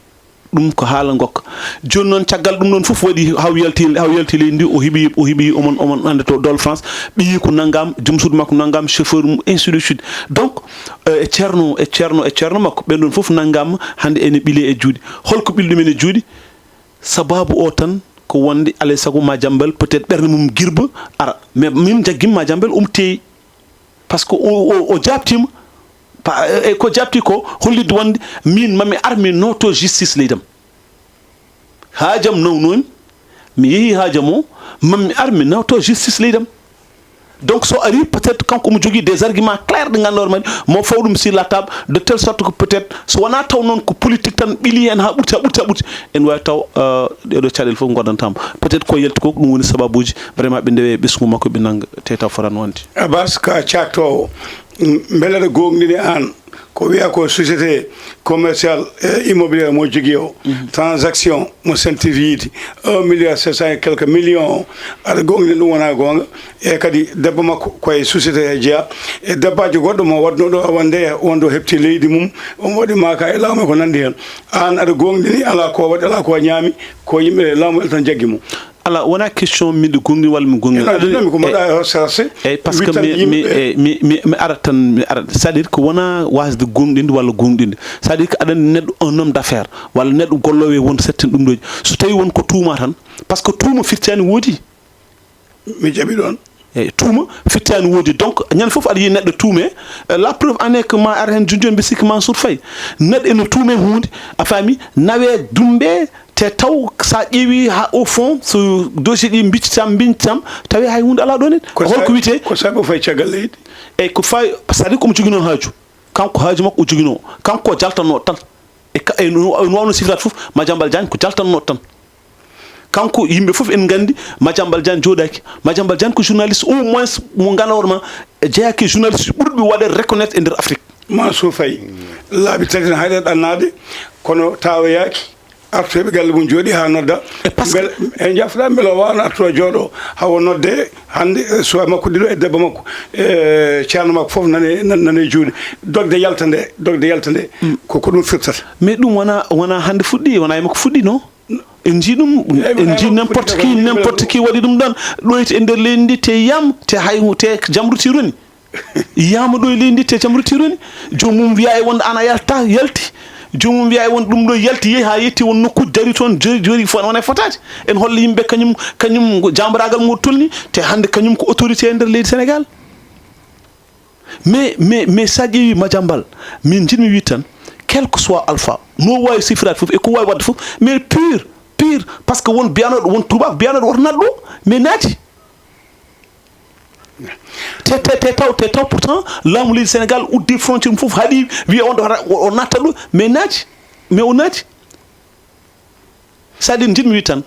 Ɗum ko haala ngokka. Jooni noon, caggal ɗum ɗoon fof waɗi haw yalti, haw yalti leydi ndi, o heɓi, o heɓi omon, omon annde to Dol France, ɓiyi ko nanngam, joom suudu makko nanngam, chauffeur mum, ainsi de suite. Donc, eh, e ceerno, e ceerno, e ceerno makko, ɓeen ɗoon fof nanngam hannde ene ɓile e juuɗe. Holko ɓili ɗum en e juuɗe? Sabaabu o tan ko wonde alay sago Madiambal peut-être ɓernde mum girba ara. Mais min jaggim Madiambal omo teeyi. Parce que o, o, o jaabtiima. Pa-, e ko jaabti ko hollitde wonde min mami ar mi nooto justice leydam. Haajam nawnoomi, mi yehi haajam o, mami ar mi nooto justice leydam. Donc, so ari, peut-être, kanko omo jogii des arguments clairs ɗi ngannduɗaa hoore ma, mo faw ɗum sur la table, de telle sorte que peut-être, so wonaa taw noon ko politique tan ɓili heen haa ɓurti, haa ɓurti, haa ɓurti, en waawi taw, euh, ɗeɗo caɗeele fof ngoddantaama. Peut-être ko yalti ko, ko ɗum woni sababuuji, vraiment, ɓe ndewe ɓesngu makko, ɓe nannga, te taw fotaani wonde. Abbas, ka caaktoowo, mbele aɗa goongɗini aan? Ko wiyaa ko société commerciale et immobilière mo jogii o, transaction mo Sen T V yiide, un milliard sept cent et quelques millions o, aɗa goongɗini ɗum wonaa goonga? E kadi debbo makko ko e société he jeyaa, e debbaajo goɗɗo mo waɗnoo ɗo wonde, wonde o heɓti leydi mum, omo waɗi maaka e laamu e ko nanndi heen. Aan aɗa goongɗini, alaa ko waɗi, alaa ko ñaami, ko yimɓe laamu en tan jaggi mo. Alaa, wonaa question miɗo goongɗini walla mi goongɗini. Aɗa anndi, ko mbaɗa e horsarse, eyyi, parce que mi, mi, mi, mi, mi arat tan, mi arat. C'est-à-dire que wonaa waasde goongɗinde walla goongɗinde. C'est-à-dire que aɗa anndi neɗɗo, un homme d'affaires, walla neɗɗo golloowo e won certaine ɗum ɗooji. So tawii won ko tuuma tan, parce que tuuma firtaani woodi. Mi jaɓi ɗoon. Eyyi, tuuma firtaani woodi. Donc, ñande fof aɗa yiya neɗɗo tuume. Euh, la preuve en est que ma ar heen jooni jooni, mbi sikki Mansour Faye. Neɗɗo ene tuume huunde, a faami, nawee dumbe, te taw so a ƴeewi haa au fond, so dossier ɗi mbiccitaama, mbiccitaama, tawee hay huunde alaa ɗoon. Ko holko sa-, wiyetee? Ko sabu o fayi caggal leydi? Eyyi, ko fayi, c'est-à-dire ko omo joginoo haaju. Kanko haaju makko o joginoo. Kanko o jaltannoo tan. E ka, e no, no waawno sifiraade fof, Madiambal Diagne ko jaltannoo tan. Kanko, yimɓe fof en nganndi, Madiambal Diagne jooɗaaki. Madiambal Diagne ko journaliste, au moins, mo ngannduɗaa hoore ma, jeyaaki e journaliste ɓurɓe waɗde reconnaître e nder Afrique. Mansour Faye, laabi tati ne haɗe ɗannaade, kono tawoyaaki. Artoyɓe galle mum jooɗi haa nodda. E parce que mbele, en jafra mbele o waawno artude jooɗo, hawo nodde hannde, eh, suwaa makko ɗiɗo e debbo makko, e ceerno makko fof nane, nan-, nane juuɗe. Dogde yalta nde, dogde yalta nde, ko, ko ɗum firtata. Mais ɗum wonaa, wonaa hannde fuɗɗi, wonaa e makko fuɗɗi, non? En njii ɗum, en njii n'importe qui, n'importe qui waɗi ɗum ɗoon. Ɗoyti e nder leydi ndi, te yam, te hay, te jamruti roni. Yiyaama ɗo e leydi ndi, te jamruti roni. Joomum wiya e wonde ana yalta, yalti. Joomum wiya e wonde ɗum ɗo yalti, yehi haa yetti won nokkuuji dari toon, jori, jori fo-, wona e fotaade. En holla yimɓe kañum, kañum jambaraagal mum tolni, te hannde kañum ko autorité e nder leydi Sénégal. Mais, mais, mais so a ƴeewi Madiambal, min njiɗmi wiide tan, quel que soit alpha, no waawi sifiraade fof, e ko waawi waɗde fof, mais pur, pur, parce que won biyanooɗo, won tuubaako biyanooɗo woto naat ɗo, mais naati. Te, te, te taw, te taw pourtant, laamu leydi Sénégal uddi frontière mum fof, haɗi, wiya on ɗo, o, o natta ɗo, mais naati, mais o naati. C'est-à-dire, njiɗmi wiide tan,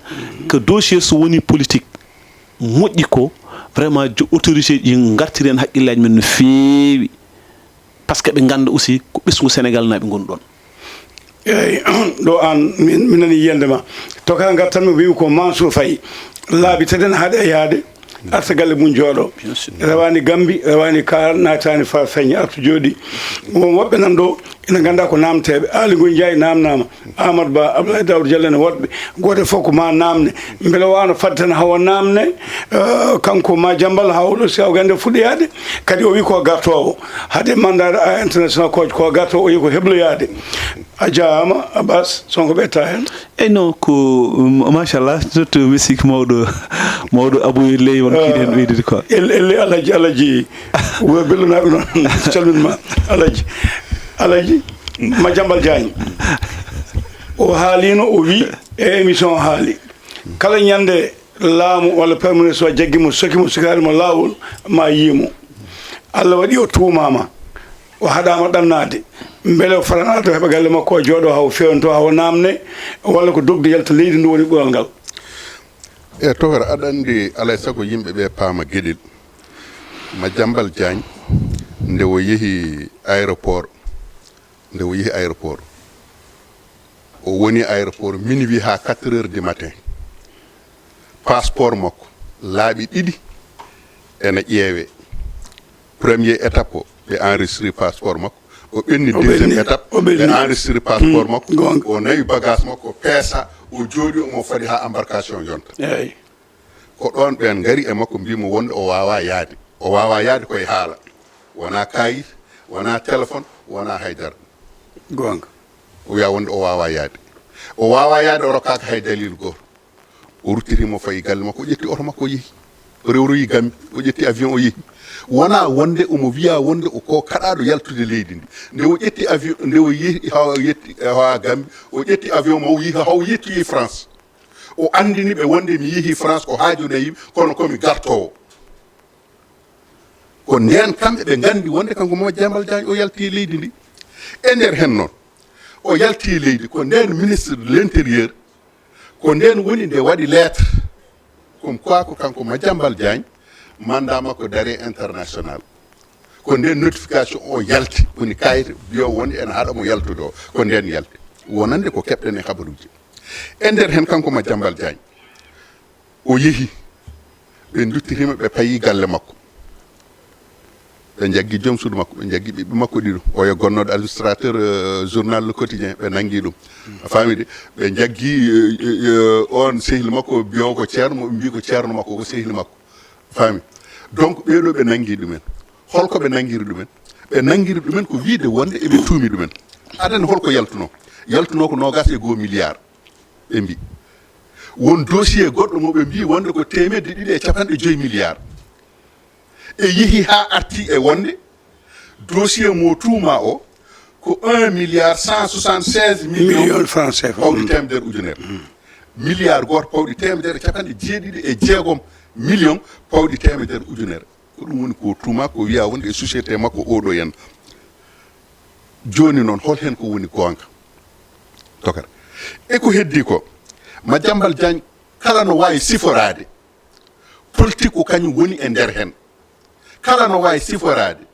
que dossier so woni politique, moƴƴi ko vraiment jo autorité ji ngartiri heen haqqillaaji men no feewi, par ce que ɓe ngannda aussi ko ɓesngu Sénégal naaɓe ngoni ɗoon. Eyyi, ɗo aan min mi nani yiyannde ma. Toka ngartanmi ko wiimi ko Mansour Faye, laabi tati en haaɗi e yahde, arta galle mum jooɗo. Rewaani Gambi, rewaani Kaar, naataani Far Feññe, arta jooɗi. Won woɓɓe nan ɗo ina ngannda ko naamteeɓe. Aali Ngoy Njaay naamnaama, Amadou Ba, Abdoulaye Daouda Diallo, ene woɗɓe. Gooto fof ko ma naamne. Mbele waawno fadde tan hawa naamne, eh, kanko Madiambal, hawa ɗo si hawa gannde fuɗɗoyaade. Kadi o wi ko gartoowo. Hade mandat international ko, ko gartoowo, o wi ko hebloyaade. A jaaraama, Abbas, so ko ɓetta heen. Eyyi, non, ko machallah, surtout musique mawɗo, mawɗo Abou Ley, won kiiɗi heen ɓeydude quoi. Elle, elle, Alaji, Alaji, wo Bello naaɓe noon, calmin ma, Alaji. Alaji, Madiambal Diagne, o haalino, o wi e émission o haali. Kala ñande laamu walla Premier ministre o jaggi mo, soki mo, sukaade mo laawol, ma yii mo. Allah waɗi o tuumaama, o haɗaama ɗannaade. Mbele o fotanaade to heɓa galle makko, o jooɗo haa o feewnto, haa o naamne, walla ko dogde yalta leydi ndu woni ɓural ngal? E tokara, aɗa anndi, alay sago yimɓe ɓe paama geɗel. Madiambal Diagne, nde o yehi aéroport, nde o yehi aéroport, o woni aéroport minuit haa quatre heures du matin. Passeport makko laaɓi ɗiɗi ene ƴeewe. Premier étape o, ɓe enregistré passeport makko. O ɓenni deuxième étape, ɓe enregistré passeport makko. O nawi bagage makko, peesa, o jooɗi, omo fadi haa embarcation yonta. Ko ɗoon ɓeen ngari e makko, mbii mo wonde o waawaa yahde. O waawaa yahde ko e haala. Wonaa kaayit, wonaa téléphone, wonaa haydara. Goonga. O wiya wonde o waawaa yahde. O waawaa yahde, o rokkaaka hay dalil gooto. O ruttiti mo, fayi galle makko, o ƴetti oto makko, o yehi. O rewroyi Gambi, o ƴetti avion, o yehi. Wonaa wonde omo wiya wonde o ko kaɗaaɗo yaltude leydi ndi. Nde o ƴetti avion, nde o yehi haa o yetti haa Gambi, o ƴetti avion mo, o yehi haa o yettoyi France. O anndini ɓe wonde mi yehi France ko haaju nayi, kono ko mi gartoowo. Ko ndeen kamɓe ɓe nganndi wonde kanko Madiambal Diagne o yalti e leydi ndi. E nder heen noon, o yalti e leydi, ko ndeen ministre de l'intérieur, ko ndeen woni nde waɗi lettre, comme quoi ko kanko Madiambal Diagne, mandat makko d'arrêt international. Ko ndeen notification o yalti, woni kayit biyo wonde ene haɗa mo yaltude o, ko ndeen yalti. Wonande ko keɓɗen e habaruuji. E nder heen kanko Madiambal Diagne, o yehi, ɓe nduttirimo, ɓe payi galle makko. Ɓe njaggi joom suudu makko, ɓe njaggi ɓiɓɓe makko ɗiɗo. Oya gonnooɗo administrateur, euh, journal Le Quotidien, ɓe nanngi ɗum. A faami de? Ɓe njaggi, euh, euh, euh, oon sehil makko, biyo ko ceerno, mo ɓe mbii ko ceerno makko, ko sehil makko. A faami? Donc, ɓee ɗoo ɓe nanngi ɗumen. Holko ɓe nanngiri ɗumen? Ɓe nanngiri ɗumen ko wiyde wonde eɓe tuumi ɗumen. Aɗa anndi holko yaltunoo? Yaltunoo ko noogaas e goo milliard. Ɓe mbii won dossier goɗɗo mo ɓe mbii wonde ko teemedde ɗiɗi e capanɗe joyi milliard. E yehi haa arti e wonde dossier mo tuumaa o ko un milliard cent soixante-seize million francs C F A. Pawɗi teemedere ujunere. Milliard gooto pawɗi teemedere e capanɗe jeeɗiɗi e jeegom million pawɗi teemedere ujunere. Ko ɗum woni ko tuumaa, ko wiyaa wonde e société makko oo ɗoo en. Jooni noon, hol heen ko woni goonga? Tokara. E ko heddii ko, Madiambal Diagne kala no waawi siforaade, politique ko kañum woni e nder heen. Kala no waawi siforaade.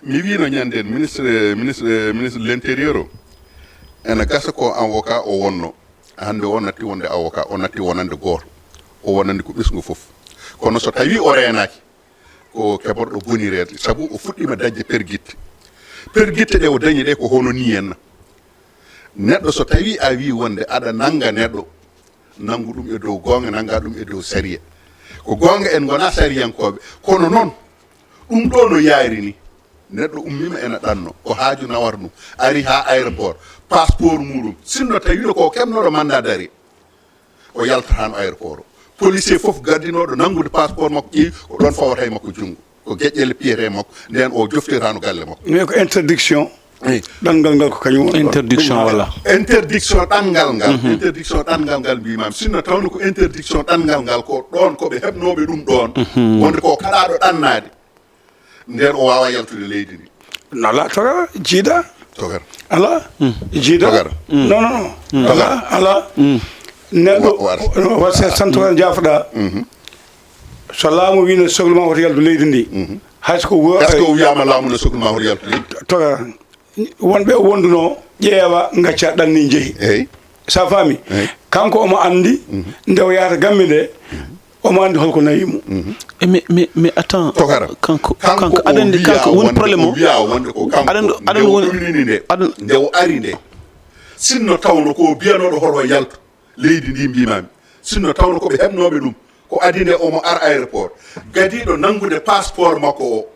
Mi wiino ñande en, ministre, ministre, ministre de l'intérieur o, ena gasa ko avocat o wonno. Hannde o natti wonde avocat, o natti wonande gooto. O wonande ko ɓesngu fof. Kono so tawii o reenaaki, ko keɓorɗo bonireede, sabu o fuɗɗiima dañde pergitte. Pergitte ɗe o dañi ɗe ko hono nii henna. Neɗɗo so tawii a wii wonde aɗa nannga neɗɗo, nanngu ɗum e dow goonga, nannga ɗum e dow sariya. Ko goonga en ngonaa sariyankooɓe, kono noon ɗum ɗoo no yaari nii. Neɗɗo ummiima ena ɗanno, ko haaju nawata ɗum, ari haa aéroport, passeport muuɗum, sinno tawiino ko keɓnooɗo mandat d'arrêt, o yaltataano aéroport o. Policier fof gardinooɗo nanngude passeport makko ƴeewi, ko ɗoon fawata e makko junngo. Ko geƴƴelle piyetee makko, ndeen o joftiraano galle makko. Mais ko interdiction. Ɗanngal ngal ko kañum woni ɗoon. Interdiction, voilà. Interdiction ɗanngal ngal. Interdiction ɗanngal ngal mbiimaami. Sinno tawno ko interdiction ɗanngal ngal, ko ɗoon ko ɓe heɓnooɓe ɗum ɗoon. Wonde ko kaɗaaɗo ɗannaade. Ndeen o waawaa yaltude leydi ndi. Alaa, tokara, jiidaa. Tokara. Alaa, jiidaa. Tokara. Non, non, non. Alaa, alaa. Neɗɗo, wa- wa- wa- se- santo kan jaafoɗaa. So laamu wii ne soklu ma hoto yaltu leydi ndi, hay so ko wo- Est-ce que o wiyaama laamu ne soklu ma hoto yaltu leydi? Toga, wonɓe o wondunoo, ƴeewa, ngacca, ɗanni, njehi. Eyi. Sa faami? Eyi. Kanko omo anndi nde o yahata Gambi nde, omo anndi holko nawi mo. E mais mais mais attends. Tokara. Kanko Kanko kanko o aɗa anndi wiya kanko woni wonde problème o o. Wiya wonde ko kanko Aɗa anndi aɗa nde anndi o woni ɗumnini nde aɗa nde o ari nde, sinno tawno ko o biyanooɗo hoto yaltu leydi ndi mbimami, sinno tawno ko ɓe heɓnooɓe ɗum, ko adi nde omo ar aéroport, gadiiɗo nanngude passeport makko o,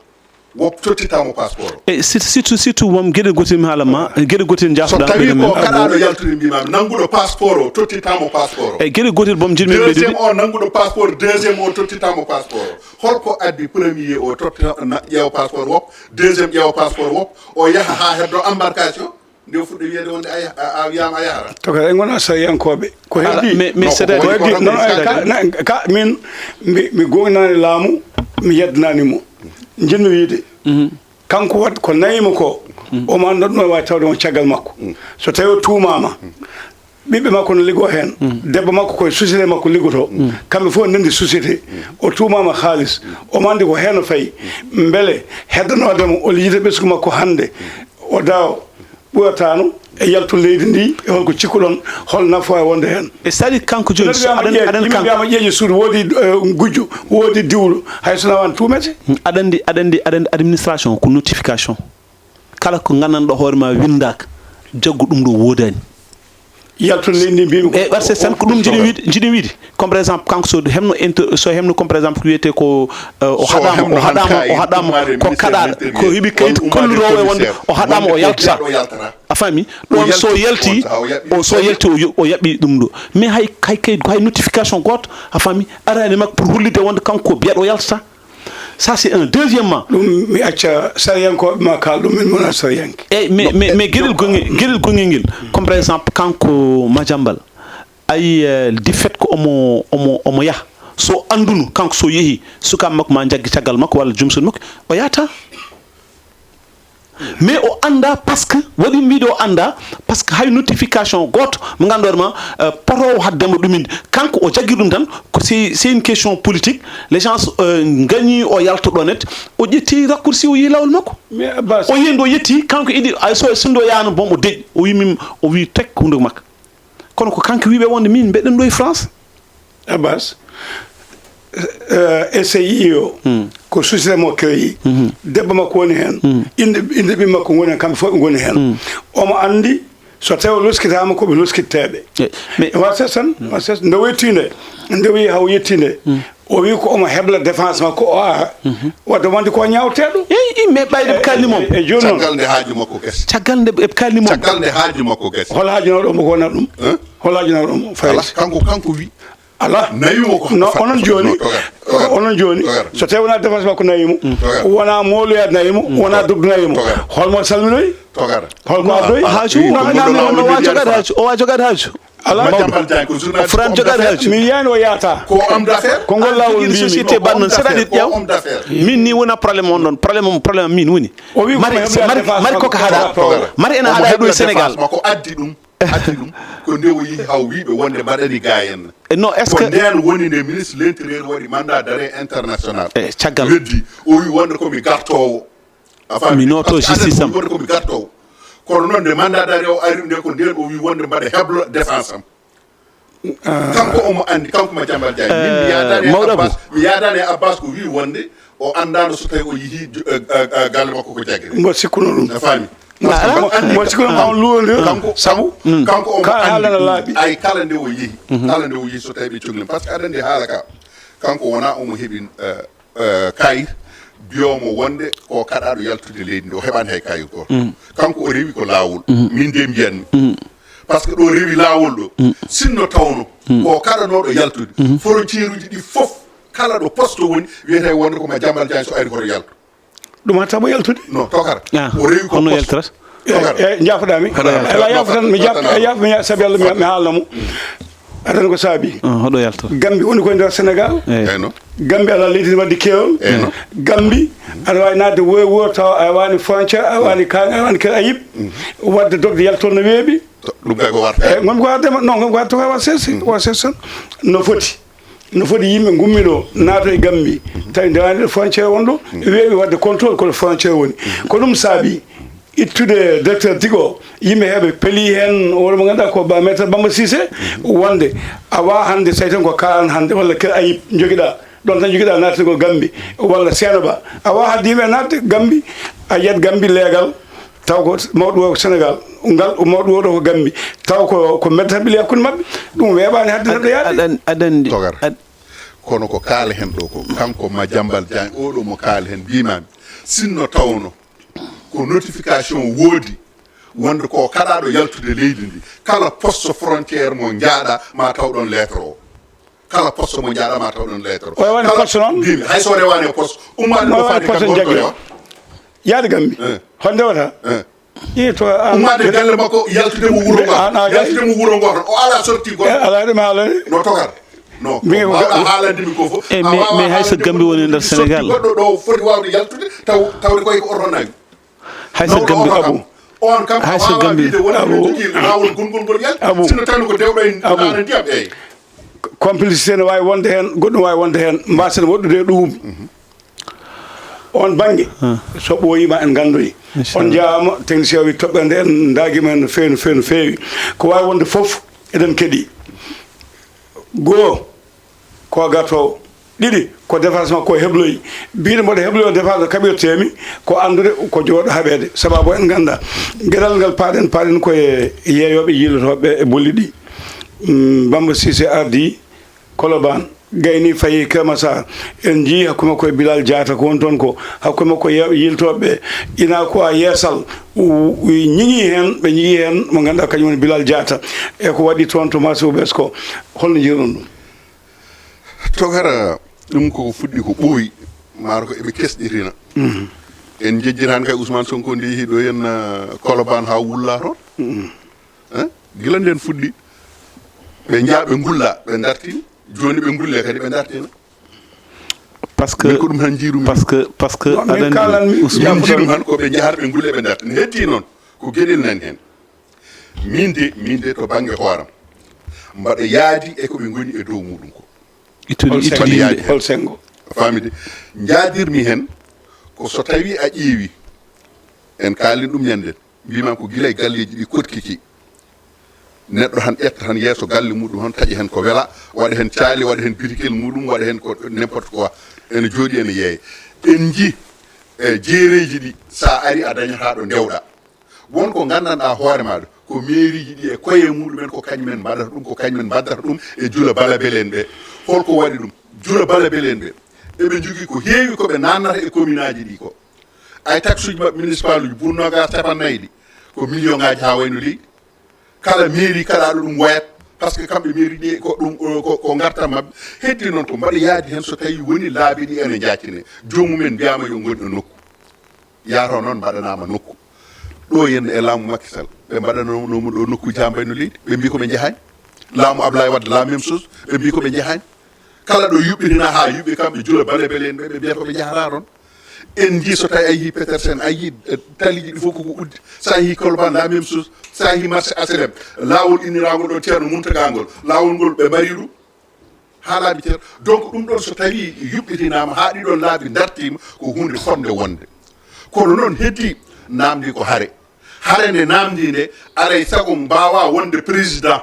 wop tottitamo passeport o. E surtout surtout surtout won geɗe gotel mi haala ma geɗe gotel So jafɗa tawi ko kaɗaaɗo yaltude mbimami nannguɗo passeport o, tottitamo passeport o. E geɗe gotel bom jiɗmi ɓeydude. Deuxième o nannguɗo passeport, deuxième o tottitamo passeport o. Holko addi premier o tottita na- ƴeewa passeport wop, deuxième ƴeewa passeport wop, o yaha ha heddo embarcation, nde o fuɗɗo wiyede wonde a yah- a- a wiyama a yahata. To kadi en gona sariyankooɓe. Ko Ala, heddi mais- mais Non, c'est-à-dire- ko woni ko non, non, ka- na- ka- min mi mi gongnaani laamu, mi yeddanaani mo. Njiɗmi wiyde, kanko wat ko nayi mo ko, omo annda ɗum, wawi tawde on caggal makko. So tawi o tuumama, ɓiɓɓe makko no liggoo heen, debbo makko koye société makko liggoto, kamɓe fof ndendi société. O tuumama haalis, omo anndi ko heen o fayi. Mbele heddanooɗo mo o lijita ɓesngu makko hannde, o dawa, ɓurataano e yaltu leydi ndi, e holko cikkuɗon, hol nafoore wonde heen? E c'est-à-dire kanko jooni so aɗan aɗan kanko wiyama ƴeeƴe suudu, woodi eh, gujjo, woodi diwlo, hay so nawani tuumete. Aɗa anndi aɗa anndi aɗa anndi administration ko notification. Kala ko nganndanɗo hoore ma winndaaka, jaggu ɗum ɗo woodaani. Yaltude leydi ndi mbimi ko- E ɓarse tan ko ɗum jiɗi wiide jiɗi wiide. Comme par exemple kanko so hemno inter so hemno comme par exemple ko wiyetee ko eh, o So haɗaama o hemno haɗaama hanka o e haɗaama ɗummaade ko ministère kaɗaaɗo l'intérieur, ko heɓi kayit on ɗummaade kolluɗo e wonde commissaire, o haɗaama o wonde ko yaltata. Biyaɗo yaltata. A faami? O Ɗon so yalti yalti on saha o yaɓi o so yalti o yo- o yaɓi ɗum ɗo. Mais hay hay kayit hay notification gooto a faami araani makko pour hollitde wonde kanko ko biyaɗo yaltata. Ça c'est un deuxièmement. Ɗum mi acca sariyankooɓe ma kaal ɗum, min mona sariyanke. Eyyi mais mais mais gueɗel gongel gueɗel gongel ngel, comme par exemple kanko Madiambal, ayi eh, du fait ko omo omo omo yaha, so annduno kanko so yeehi sukaaɓe makko ma njaggi caggal makko walla jumsol makko, o yahata. Mais o annda par ce que waɗi mi wiide o annda, par ce que hay notification gooto mo ngannduɗaa ma eh, potoowo haddemo ɗuminde, kanko o jaggi ɗum tan. Ko c'est c'est une question politique. Les gens eh, gagnii o yalta ɗo net, o ƴetti raccourci, o yehi laawol makko. Mais Abbas, o yehi nde o yetti kanko idi ay so sinndo yaano bom o deƴƴi, o wi min o wi tek hunduko makko. Kono ko kanko wiiɓe wonde min mbeɗen ɗo e France. Abbas, eh, S I O, ko société mo créé. Debbo makko woni heen. Inde inde ɓiɓɓe makko ngoni heen, kamɓe fof ɓe ngoni heen. Omo anndi so tawi o loskitaama ko ɓe loskitteeɓe. Eh, mais- Wa ses tan, wa ses nde wetti nde, nde wi haw yetti nde. O wi ko omo hebla défense makko o aha. Wadde wonde ko ñaawteeɗo. Eyyi mais ɓayde ɓe kalni mom. E jooni noon. Caggal nde haaju makko gasi. Caggal nde ɓe kalni mom. Caggal nde haaju makko gasi. Hol haaju nawɗo mo ko wona ɗum? Hol haaju nawɗo mo fayi? Ala, kanko kanko wi. Ala. Nawi mo ko no onon jooni. Onon jooni. So tawi wona défense makko nawi mo. Wona mooloya nawi mo, wona dogdu nawi mo. Holmo salminoyi? Togara. Holko addoyi? Haaju. No, no, no, no, no, wa jogaade haaju. O wa jogaade haaju. Ala. Madiambal Diagne ko journaliste. Fran jogaade haaju. Mi yiyani o yahata. Ko homme d'affaires. Ko ngol laawol mbimi. Société bannon c'est-à-dire ƴeew. Min ni wona problème on ɗon. Problème on problème min woni. O wi ko mari mari koko haɗa. Mari ena haɗa e ɗo e Sénégal. Ko addi ɗum. Addi ɗum ko nde o yehi haw wiiɓe wonde mbaɗani ga en. E non est-ce que ko nden woni nde ministre l'intérieur waɗi mandat d'arrêt international? E caggal. Weddi o wi wonde ko mi gartowo. A faami? Mi noto justice am. Wonde ko mi gartowo. Kono noon nde mandat d'arrêt o ari nde ko nden o wi wonde mbaɗa heblo défense am. Kanko omo anndi, kanko Madiambal Diagne. Min mi yaadaani e Abbas, mi yaadaani e Abbas ko wi wonde o anndaano so tawi o yihi galle makko ko jaggiri. Mbo sikkuno ɗum. A faami? Mbo sikkuno ma on luwondir. Kanko sabu kanko omo anndi ay kala nde o yihi, kala nde o yihi so tawi ɓe coglim par ce que aɗa anndi haala ka kanko wona omo heɓi kayit biyomo wonde ko kaɗaɗo yaltude leydi ndi, o heɓani hay kayit goto. Kanko o rewi ko lawol. Min de mbiyanmi par ce que ɗo rewi lawol ɗo, sinno tawno ko kaɗanoɗo yaltude frontière uji ɗi foof, kala ɗo poste woni wiyete wonde ko Madiambal Diagne so ari hoto yaltu. Ɗum hatta mo yaltude. No tokara. O rewi ko poste. Tokara. E jaafoɗa mi. Ala yaafo tan mi jaaf e yaafo mi sabi Allah mi haalna mo. Aɗa anndi ko saabi? Hoɗo yalto. Gambi woni koye nder Sénégal. Eyno. Gambi ala leydi ndi wadde keewal. Eyno. Gambi aɗa wawi nadde woy wuro tawa a wani frontière, a wani kaŋ, a wani kala ayib. Wadde dogde yaltol no weeɓi. Ɗum kay ko warta. Eyyi, ngonmi ko warde ma non ngonmi ko warde to wa ses wa ses tan no foti. No foti yimɓe ngummi ɗo, naata e Gambi, tawi ndewaani ɗo frontière won ɗo, ɓe weeɓi waɗde contrôle koto frontière woni. Ko ɗum saabi ittude directeur Tigo, yimɓe heɓe peli heen, won mo ngannduɗaa ko ba maître Bamba Cissé, wonde a waawaa hannde, so tawi tan ko kaalan hannde, walla Kër Ayib njogiɗaa, ɗon tan njogiɗaa naatnegol Gambi, walla Seeno Ba, a waawaa hannde yimɓe naatde Gambi, a yiyat Gambi leegal, taw ko mawɗo o ko Sénégal, ngal mawɗo o ɗo ko Gambi, taw ko, ko mbedda tan ɓilee hakkunde maɓɓe, ɗum weeɓaani hannde neɗɗo yaade. Aɗa, aɗa, aɗa anndi, Togar. Kono ko kaala heen ɗo ko, kanko Madiambal Diagne, oɗo mo kaala heen, mbiimaami, sinno tawno ko notification woodi, wonde ko kaɗaaɗo yaltude leydi ndi, kala poste frontière mo njaaɗa, ma taw ɗon lettre o. Kala poste mo njaaɗa, ma taw ɗon lettre o. O rewani Kala poste noon? Mbiimi, hay so o rewani e poste, ummaade No ɗo rewani faade poste kam jaggira. Yaade Gambi. Eh. Honde wata? Eh. Ii, to, an, Ummaade galle makko, yaltude mo wuro ngo. An, an, Yaltude mo wuro ngo tan. O ala sorti goɗɗo. Eh, ala ɗum haalani. No Togar. No, Mbiimi ko ko mbaawɗa Gambi. Haalande mi ko fof. Eh, A mais, waawaa mais hay so haalande Gambi mo woni nder sorti Senegal. Goɗɗo ɗo foti waawde yaltude, taw, tawde koye ko oto nawi. Hay so Nawɗo Gambi oto Abu. Kam. On kam Hay a so waawaa Gambi. Wiyde wonde Abu. Ene jogii laawol gongol ngol yalti. Abu. Sinno tawi ko dewɗo en Abu. Laana ndiyam, eyi. Complicité ne waawi wonde heen, goɗɗum waawi wonde heen, mbaasen woɗɗude e ɗum. On bannge, so ɓooyiima en nganndoyi. Inchallah. On njaaraama, technicien o wi toɓɓere nde en ndaagima heen no feewi, no feewi, no feewi. Ko waawi wonde fof, eɗen keɗi. Goo, ko gatoowo. Ɗiɗi, ko défense makko o hebloyi. Biiɗo mboɗo hebloyi o défense no kaɓirteemi, ko anndude ko jooɗo haɓeede. Sababu en ngannda. Geɗal ngal paaɗen, paaɗen ko e yeeyooɓe, yiilotooɓe e bolli ɗi. Mm, Bamba Cissé ardi Colobane, gayni fayi Keur Massar. En njii hakkunde makko e Bilal Diatta ko woni toon ko. Hakkunde makko e yeewɓe yiiltooɓe ɓe. Ina ko a yeesal. U-, u-, ñiŋii heen, ɓe ñiŋii heen mo ngannduɗaa kañum woni Bilal Diatta. E ko waɗi toon to marché Oubs ko. Holno njiiruɗon ɗum? Togara, ɗum ko fuɗɗi ko ɓooyi. Maaro ko eɓe kesɗitina. Mhm. En njejjitaani kay Ousmane Sonko nde yehi ɗo henna, uh, Colobane haa wulla toon. Mhm. Eh? Gila nden fuɗɗi. Ɓe njaa ɓe ngulla, ɓe ndartini. Jooni ɓe ngulle kadi ɓe ndartina. Parce que, Min ko ɗum tan njiirumi. Parce que, parce que Non, min aɗa anndi kaalanmi. Ousmane Min njiirum tan ko ɓe njahata ɓe ngulle ɓe ndartina. Heddi noon ko geɗel nani heen. Min de, min de to bannge hooram. Mbaɗa yaadi e ko ɓe ngoni e dow muɗum ko. Ittude, Hol ittude sengo? Yimɓe. Hol sengo? A faami de. Njaadirmi heen ko so tawi a ƴeewi. En kaalin ɗum ñande. Mbima ko gila e galleeji ɗi kotkiki. Neɗɗo han ƴetta han yeeso galle muɗum han taƴa hen ko wela, waɗa hen caali, waɗa hen birikel muɗum, waɗa hen ko n'importe quoi. Ene jooɗi ene yeeya. En njii e jeereeji ɗi, sa ari a dañata ɗo ndewɗa. Won ko nganndanɗaa hoore maaɗa, ko meeriiji ɗi e koye muɗumen ko kañumen mbaɗata ɗum, ko kañumen mbaddata ɗum e jula balabele en ɓe. Holko waɗi ɗum? Jula balabele en ɓe, eɓe njogii ko heewi ko ɓe naannata e commune aji ɗi ko. Ay taxe uji maɓɓe municipal uji, bun nogas capanɗe nayi ɗi, ko million ngaji haa wayno leydi. Kala mairie, kala ɗo ɗum wayat, parce que kamɓe mairie ɗi ko ɗum, ko, ko ngartam maɓɓe. Heddi noon ko mbaɗa yaadi heen so tawi woni laabi ɗi ene njaacine. Joomumen mbiyama yo ngon e nokku. Yaato noon mbaɗanaama nokku. Ɗo henna e laamu Macky Sall, ɓe mbaɗanoomo ɗo nokkuuji haa mbayno leydi, ɓe mbii ko ɓe njahaani. Laamu Ablaye Wade, la même chose, ɓe mbii ko ɓe njahaani. Kala ɗo yuɓɓitinaa haa yuɓɓi, kamɓe jula bale bele en ɓe, ɓe mbiyata ko ɓe njahataa toon. En njii so tawi a yii Petersen, a yii, eh, taliiji ɗi fof koko uddi. So a yii Colobane, la même chose. So a yii marché H L M, laawol inniraangol ɗo Ceerno Muntaga ngol, laawol ngol ɓe mbarii ɗum. Haa laabi teer. Donc, ɗum ɗon so tawi yuɓɓitinaama haa ɗiɗon laabi dartiima, ko huunde fotnde wonde. Kono noon heddi naamndi ko hare. Hare nde naamndi nde, alay sago mbaawa wonde président,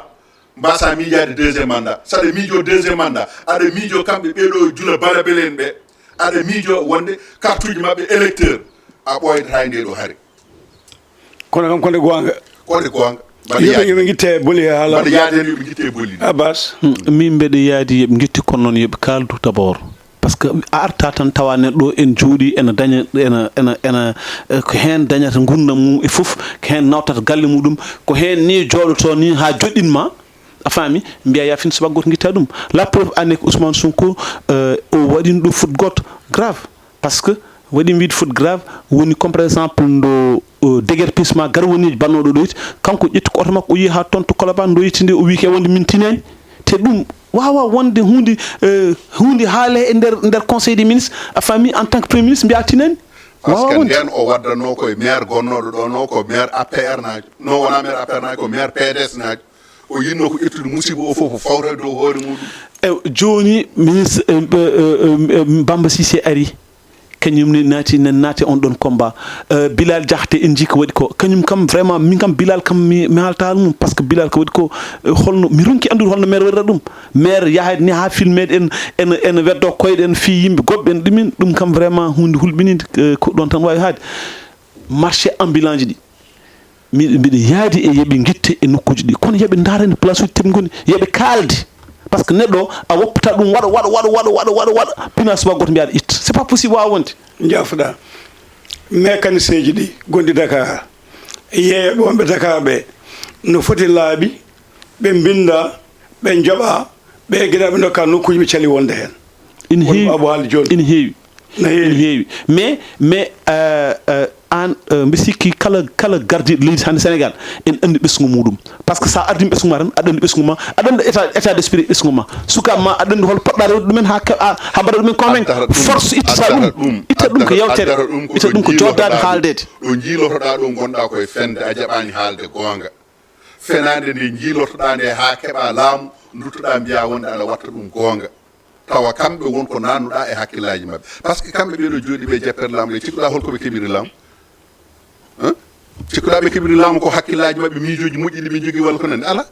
mbasa miijaade deuxième mandat. Saɗa miijo deuxième mandat, aɗa miijo kamɓe ɓee ɗo jula balabele en ɓe, aɗa miijo wonde carte uji maɓɓe électeur, a ɓooydataa e ndee ɗo hare. Kono kam, ko nde goonga. Ko nde goonga. Mbaɗa Yo ɓe, yaadi. Yo ɓe ngitte bolli he haala. Mbaɗa yaadi heen, yo ɓe ngitte bolli. Abbas. Hmm, min mbeɗa yaadi yo ɓe ngittu, kono noon yo ɓe kaaldu d'abord. Parce que a arta tan tawa neɗɗo en jooɗi ena daña, ena, ena, ena, eh, ko heen dañata nguurndam mum e fof, ko heen nawtata galle muɗum, ko heen ni jooɗoto ni haa joɗɗinma, a faami, mbiya ya fin subaka gooto ngitta ɗum. La preuve en est que Ousmane Sonko, euh, o waɗino ɗo faute gooto grave. Parce que waɗi wiide faute grave woni comme par exemple ndo, euh, déguerpissement garwaniiji bannooɗo ɗo it, kanko ƴetti ko oto makko o yehi haa toon to Colobane ndo yetti nde o wi ke wonde min tinani. Te ɗum waawa wonde huunde, euh, huunde haale e nder, nder conseil des ministres, a faami, en tant que premier ministre mbiya tinani. Parce que nden o waddanno ko e maire gonnooɗo ɗo no ko maire A P R naajo. No wona maire A P R naajo, ko maire P D S naajo. O yinnoo ko ƴettude musiba o fof, o fawta e dow hoore muɗum. E jooni, ministre, eh, eh, eh, eh, Bamba Cissé ari, kañum ne naati, nan naati on ɗon combat. Eh, Bilal Diakhaté, en njii ko waɗi ko. Kañum kam, vraiment, min kam, Bilal kam, mi, mi haaltaa mum, par ce que Bilal ko waɗi ko, eh, holno, mi ronki anndude holno maire waɗira ɗum. Maire yaha ni haa filmeede en, en, en weddo koyɗe en fii yimɓe goɗɓe en ɗumen, ɗum kam, vraiment, huunde hulɓiniinde, eh, ko ɗon tan waawi haade. Marché ambulant ji ɗi. Mi-, mbiɗa yaadi e yoɓe ngitte e nokkuuji ɗi, kono yoɓe ndaarani place uji teɓi ngoni, yoɓe kaalde. Par ce que neɗɗo a woppata ɗum waɗa, waɗa, waɗa, waɗa, waɗa, waɗa, waɗa, pina suba goto mbiyaɗa itta. C'est pas possible, wawa wonde. Jaafuɗa. Mécanicien ji ɗi gonɗi Dakar, yeeyoɓe wonɓe Dakar ɓe, no foti laaɓi, ɓe mbinda, ɓe njoɓa, ɓe gila ɓe ndokka nokkuuji ɓe cali wonde heen. Ina Woni heewi. Ko Abou haaldi jooni. Ina heewi. No heewi. Ina heewi. Mais, mais, euh, euh, aan, euh, mbi sikki kala, kala gardiiɗo leydi hannde Sénégal, en anndi ɓesngu muɗum. Par ce que sa ardii ɓesngu ma tan, aɗa anndi ɓesngu ma, aɗa anndi état, état d'esprit ɓesngu ma. Sukaaɓe ma, aɗa anndi hol poɗɗa rewde ɗumen haa ke-, a, haa mbaɗa ɗumen convaincre. Addata ɗum, Force itta addata ɗum, ɗum, itta ɗum ko addata, yewtere, addata ɗum ko itta ɗum ko ɗo jooɗdaade njiylotoɗaa ɗum. Haaldeede. Ɗo njiylotoɗaa ɗum, ngonɗaa koye fende, a jaɓaani haalde goonga. Fenaande nde njiylotoɗaa nde haa keɓaa laamu, nduttoɗaa mbiyaa wonde aɗa watta ɗum goonga. Tawa kamɓe won ko naannuɗaa e hakkillaaji maɓɓe. Par ce que kamɓe ɓee ɗo jooɗii ɓe jappere laamu, ɓe cikkuɗaa hol ko ɓe keɓiri laamu? Hein? Cikkuɗaa ɓe keɓiri laamu ko hakkillaaji maɓɓe, miijooji moƴƴi ɗi ɓe njogii walla ko nanndi? Alaa.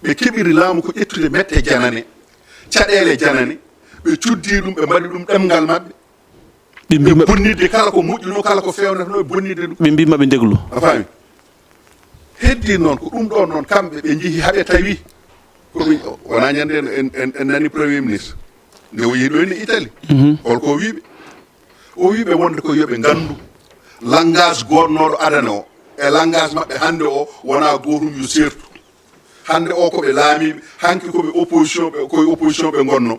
Ɓe keɓiri laamu ko ƴettude mette janane, caɗeele janane, ɓe cuddi ɗum, ɓe mbaɗi ɗum ɗemngal maɓɓe. Ɓe mbi Ɓe maɓɓe, bonnitde kala ko moƴƴunoo, kala ko feewnatnoo, ɓe bonnitde ɗum. Ɓe mbi maɓɓe ndeglu. A faami? Heddii noon, ko ɗum ɗoon noon, kamɓe ɓe njehi haa ɓe tawi ko ɗum, wonaa ñande en, en, en, en nani Premier Ministre, nde o yehi ɗo henne Italie. Mhm. Holko o wii ɓe? O wii ɓe wonde ko yo ɓe nganndu langage gootnooɗo adana o e langage maɓɓe hannde o wonaa gootum, yo seertu. Hannde o ko ɓe laamiiɓe, hanki ko ɓe opposition, ɓe, koye opposition ɓe ngonnoo.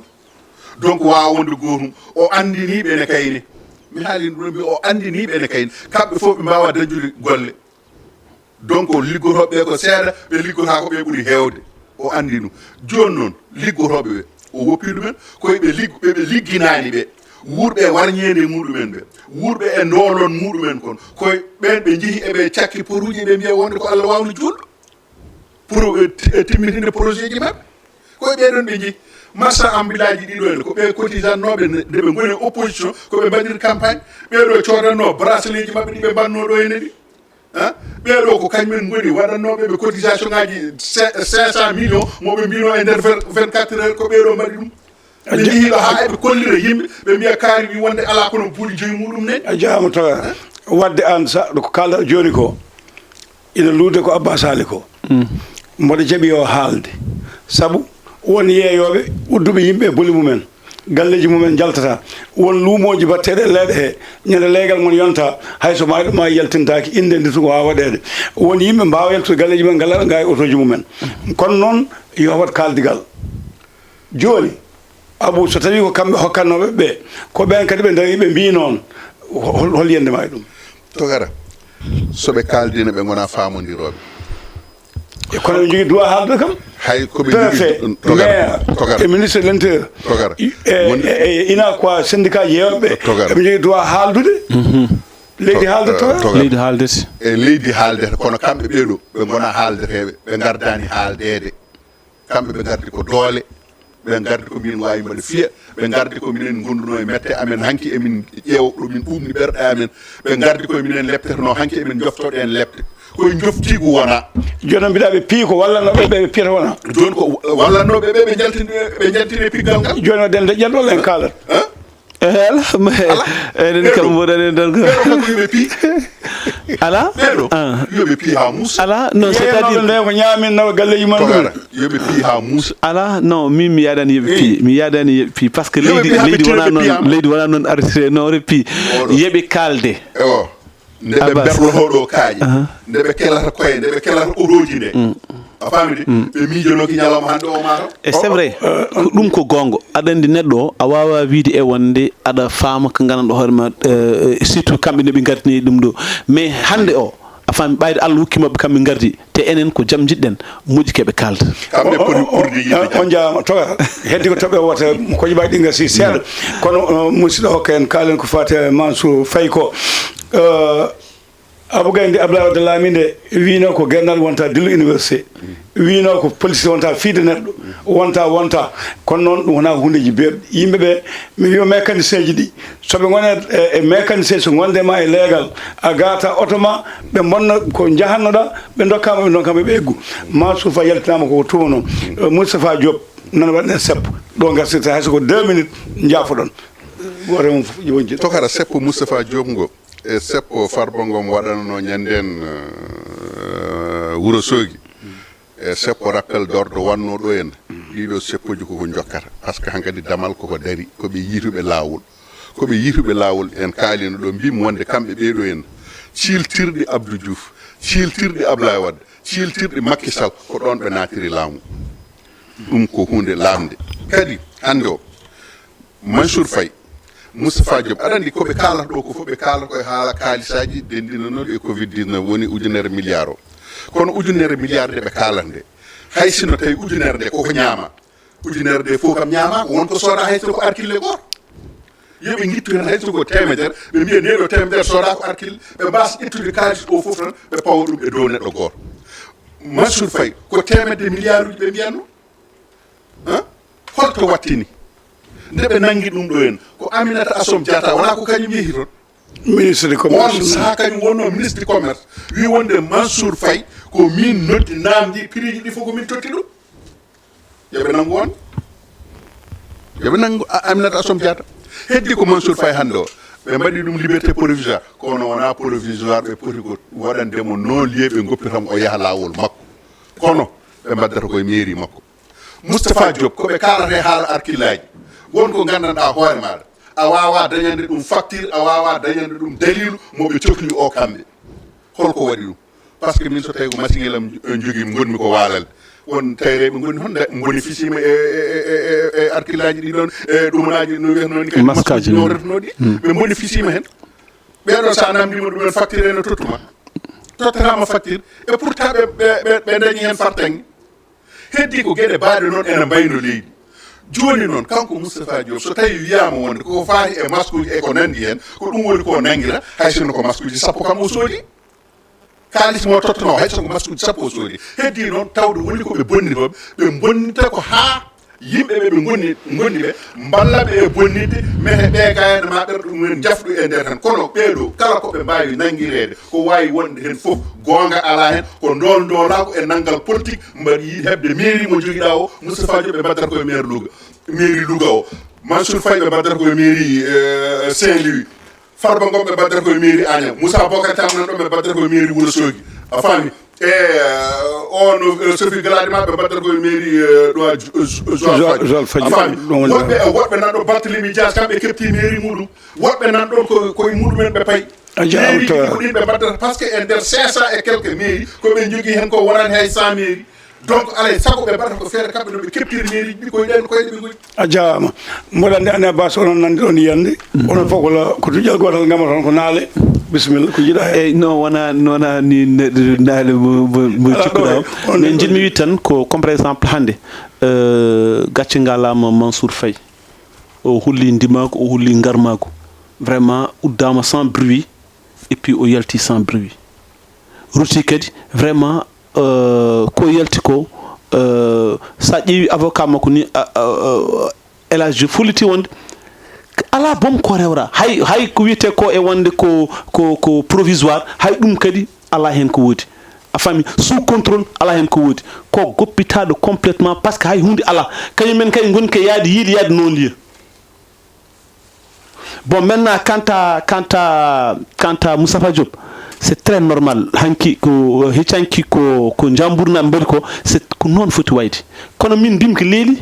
Donc, waawa wonde gootum. O anndinii ɓe ne kayne. Mi haalii ɗum, mbi o anndinii ɓe ne kayne. Kamɓe fof ɓe mbaawaa dañdude golle. Donc, liggotooɓe ɓe ko seeɗa, ɓe liggotaako ɓe ɓuri heewde. O anndi ɗum. Jooni noon, liggotooɓe ɓe, o woppi ɗumen, koye ɓe ligg-, ɓe, ɓe ligginaani ɓe. Wuurɓe e warñeende muɗumen ɓe. Wuurɓe e ndoolon muɗumen kon. Koye ɓeen ɓe njehi eɓe cakki potuuji, ɓe mbiya wonde ko Allah waawni juulɗo. Pour, eh, ti-, eh, timmitinde projet ji maɓɓe. Koye ɓee ɗoon ɓe njehi. Marchand ambulant ji ɗiɗo ene, ko ɓe cotisatnooɓe nde, nde ɓe ngoni e opposition, ko ɓe mbaɗiri campagne. Ɓee ɗo coodannoo bracelet ji maɓɓe ɗi ɓe mbannoo ɗo ene ɗi. Hein? Ɓee ɗo ko kañumen ngoni waɗannooɓe ɓe cotisation ngaji cin-, cinq cent millions, mo ɓe mbino e nder vingt, vingt-quatre heures, ko ɓee ɗo mbaɗi ɗum. Ɓe njehii ɗo haa eɓe kollira yimɓe, ɓe mbiya kaari wi wonde alaa kono buuɗi joyi muɗum nani. A jaaraama Toga. Waɗde aan sa-, ko kaalɗaa jooni ko, ina luude ko Abba Sali ko. Mm. Mboɗo jaɓi o haalde. Sabu won yeeyooɓe udduɓe yimɓe e boli mumen. Galleeji mumen njaltata. Won luumooji mbatteeɗe e leeɗe he. Ñande leegal mon yonta, hay so maayɗo maayi yaltintaake, innde nde tun ko waawaa waɗeede. Won yimɓe mbaawa yaltude galleeji mumen, ngalaa ɓe ngaa e otooji mumen. Kono noon, yo waɗ kaaldigal. Jooni, Abou, so tawii ko kamɓe hokkannooɓe ɓe, ko ɓeen kadi ɓe ndarii ɓe mbii noon, hol, hol yiyannde ma e ɗum? Togara, so ɓe kaaldii, ɓe ngonaa faamondirooɓe. E kono ɓe njogii droit haaldude kam? Hay ko ɓe njogii. Préfet, Togara, maire, Togara. E ministre de l'intérieur. Togara. E, e, e ina ko syndicat yeewɓe. Togara. Eɓe njogii droit haaldude? Mhm. Leydi To-, haalda, eh, Togara. Togara. Leydi haaldete. E leydi haaldete, kono kamɓe ɓee ɗo, ɓe ngonaa haaldeteeɓe, ɓe ngardaani haaldeede. Kamɓe ɓe ngardi ko doole, ɓe ngardi ko minen waawi mbaɗa fiya, ɓe ngardi ko minen ngondunoo e mette amen, hanki emin ƴeewa ɗo min ɓuuɓni ɓerɗe amen, ɓe ngardi ko minen leptetnoo, hanki emin njoftoɗo en lepte. Koye njoftiigu wonaa. Jooni noon mbiɗa ɓe piyi ko wallanoo ɓe, ɓe piyata wonaa. Jooni ko wallanooɓe ɓe, ɓe njaltini, ɓe njaltini e piggal ngal. Jooni o den deƴƴan walla en kaalat? Hein? Eh, ala, mais Ala. Enen kam Ɓeɗo. Mboɗo enen tan ko Ɓeɗo fof ko yoɓe piyi. Ala? Ɓeɗo. Ah. Yoɓe piyi haa muusa. Ala, non, c'est-à-dire Yeeyanooɓe nde ko ñaamin nawa galleeji mum en ɗum. Togara, yoɓe piyi haa muusa. Ala, non, min mi yaadani yoɓe piyi. Mi yaadani yoɓe piyi. Par ce que leydi, leydi wonaa noon, leydi wonaa noon artiree, non, yoɓe piyi. Oɗo. Yoɓe kaalde. Ewo. Nde ɓe Abbas. Berlotoo ɗo kaaƴe, aha, nde ɓe kelata koye, nde ɓe kelata orooji nde. Mm. A faami de? Mm. Ɓe miijanooki ñalawma hannde o maa taw. E c'est vrai, ko ɗum ko goonga. Aɗa anndi neɗɗo o, a waawaa wiyde e wonde aɗa faama ko nganndanɗaa hoore ma, eh, surtout kamɓe no ɓe ngartini ɗum ɗo. Mais hannde o, a faami, ɓayde Allah hokki maɓɓe kamɓe ngardi, te enen ko jam njiɗɗen, moƴƴi keɓe kaalda. Kamɓe poti ɓurde yiɗde jam. On jaaraama, Toga. Heddi ko toɓɓe wota, ko jibaɗi ɗi ngasi seeɗa. Kono, uh, musidɗo hokka en kaalen ko faati e Mansour Faye ko, uh, Abou Gaye nde Abdoulaye Wade laami nde wiino ko Guet Ndar wonta dillu université. Wiino ko police wonta fiide neɗɗo, wonta, wonta. Kono noon, ɗum wonaa hundeeji beeɓɗi. Yimɓe ɓe, mi wiyo mécanicien ji ɗi, so ɓe ngone e, e mécanicien, so ngonde ma e leegal, a gaata oto ma, ɓe mbonna ko njahannoɗa, ɓe ndokka ma, ɓe ndokka ma, ɓe eggu. Mansour Faye yaltinaama ko tuma noon. Moustapha Diop, nana waɗne seppo. Ɗo ngartirta hay so ko deux minutes, njaafoɗon. Gooto e mum fof, wonji. Tokara seppo Moustapha Diop ngo, e seppo Farba Ngom waɗanno ñanden, eh, Wuro Sogi. E seppo rappel d'ordre wanno ɗo en. Ɗiɗo seppoji koko jokkata. Parce que hankadi damal koko dari, ko ɓe yiituɓe laawol. Ko ɓe yiituɓe laawol, en kaalino ɗo, mbimi wonde kamɓe ɓeeɗo en, ciiltirɗi Abdou Diouf, ciiltirɗi Ablaye Wade, ciiltirɗi Macky Sall, ko ɗon ɓe naatiri laamu. Ɗum ko huunde lamnde. Kadi, hannde o, Mansour Faye, Moustapha Diop, aɗa anndi ko ɓe kaalata ɗo ko fof, ɓe kaalata ko e haala kaalisaaji denndinanooɗi e covid dix-neuf, woni ujunere milliard o. Kono ujunere milliard nde ɓe kaalata nde, hay sinno tawi ujunere nde koko ñaama, ujunere nde fof kam ñaamaaka, won ko sooda hay sinno ko arkille gooto. Yo ɓe ngittu heen hay sinno ko teemedere, ɓe mbiya nde ɗo teemedere sooda ko arkille, ɓe mbaasa ƴettude kaalis o fof tan, ɓe pawa ɗum e dow neɗɗo gooto. Mansour Faye, ko teemedde milliard uji ɓe mbiyanno? Hein? Holto wattini? Nde ɓe nanngi ɗum ɗo en, ko Aminata Assome Diatta, wonaa ko kañum yehi toon? Ministre de commerce. On saha kañum wonno ministre de commerce. Wi wonde Mansour Faye ko min noddi namdi prix ji ɗi fof ko min totti ɗum. Yo ɓe nanngu on. Yo ɓe nanngu A-, Aminata Assome Diatta. Heddi ko Mansour Faye hannde o. Ɓe mbaɗi ɗum liberté provisoire. Kono wonaa provisoire, ɓe poti ko waɗande mo non-lieu, ɓe ngoppita mo o yaha laawol makko. Kono ɓe mbaddata koye mairie makko. Moustapha Diop, ko ɓe kaalata e haala arkillaaji. Won ko nganndanɗaa hoore maaɗa. A waawaa dañande ɗum facture, a waawaa dañande ɗum daliilu mo ɓe cokli o kamɓe. Holko waɗi ɗum? Parce que min so tawi ko machine am, eh, jogii, ngonmi ko waalal. Won tayreeɓe ngoni hon, nda-, mbonifisiima e, e, e, e, e arkillaaji ɗi ɗon, e ɗumanaaji no wiyatnoo ni kadi, maskaaji maskuuji no wiyatnoo ɗi. Hmm. Ɓe mbonifisiima heen. Ɓeeɗo so a namndiima ɗum en facture ene tottuma. Tottataama facture. Et pourtant ɓe, ɓe, ɓe, ɓe dañi heen fartaŋŋe. Heddi ko geɗe baaɗe noon ene mbayno leydi. Jooni noon, kanko Moustapha Diop, so tawi wiyaama wonde koko faati e maskuuji e ko nanndi heen, ko ɗum woni ko nanngira, hay sinno ko maskuuji sappo kam o soodi. Kaalis mo tottanoo, hay sinno ko maskuuji sappo o soodi. Heddi noon, tawde woni ko ɓe bonnitooɓe, ɓe bonnita ko haa yimɓe ɓe ɓe ngoni, ngoni ɓe, mballa ɓe e bonnitde, mehe ɓe gayna ma ɓerɗe ɗum en jafɗu e nder tan. Kono ɓeeɗo, kala ko ɓe mbaawi nanngireede, ko waawi wonde heen fof, goonga alaa heen, ko ndool ndoolaaku e nanngal politique, mbaɗi yiɗi heɓde mairie mo jogiɗaa o, Moustapha Diop, ɓe mbaddata koye maire Louga, mairie Louga o, Mansour Faye, ɓe mbaddata koye mairie, eh, Saint-Louis, Farba Ngom, ɓe mbaddata koye mairie Agnam, Moussa Bocar Thiam nan ɗon, ɓe mbaddata koye mairie Wourossogui, a faami? E, eh, on, eh, Sophie Gladima, ɓe mbaddata koye mairie, eh, ɗo a Ju-, eh, Ju-, Joal Joal, Fadiouth. Joal Fadiouth. A faami? Ɗum woni woɗɓe, woɗɓe nan ɗo Barthélémy Dias, kamɓe keɓti mairie muɗum, woɓɓe nan ɗon ko, koye muɗumen ɓe payi. A jaaraama. Mairie ɗi ko ɗin ɓe mbaddata, parce que e nder cinq cents et quelques mairie, ko ɓe jogii heen ko wonani hay cent mairie. Donc, alay sago ɓe mbaɗata ko feere kamɓe no ɓe keɓtiri mairie ji ɗi koye ɗen koye ɗe ɓe ngoni. A jaaraama. Mboɗo anndi Anne Abbas, onon nanndi ɗon yiyannde. Onon fof ko la-, ko duƴal gootal ngamata on ko naale. Bisimilla, ko jiɗa heen. Eyyi, non, wona, wona ni ne-, naale mo, mo, mo cikkuɗaa o. Alaa ɗo, on. Mais njiɗmi wiide tan ko, comme par exemple hannde, euh, gacce ngalaama Mansour Faye. O holli ndimaagu, o holli ngarmaagu. Vraiment, uddaama sans bruit, et puis o yalti sans bruit. Ruti kadi, vraiment, euh, ko yalti ko, euh, sa ƴeewi avocat makko ni, a, a, a, El Hadj Diouf holliti wonde alaa boom ko rewra. Hay, hay ko wiyetee ko e wonde ko, ko, ko provisoire, hay ɗum kadi alaa heen ko woodi. A faami, sous contrôle alaa heen ko woodi. Ko goppitaaɗo complètement, parce que hay huunde alaa. Kañum en kay ngoni ko yaade yiide, yaade non-lieu. Bon, maintenant, quant à, quant à, quant à Moustapha Diop, c'est très normal. Hanki ko, heccanki ko, ko Njambuur naaɓe mbaɗi ko, c'est ko noon foti wayde. Kono min mbimi ko leeli.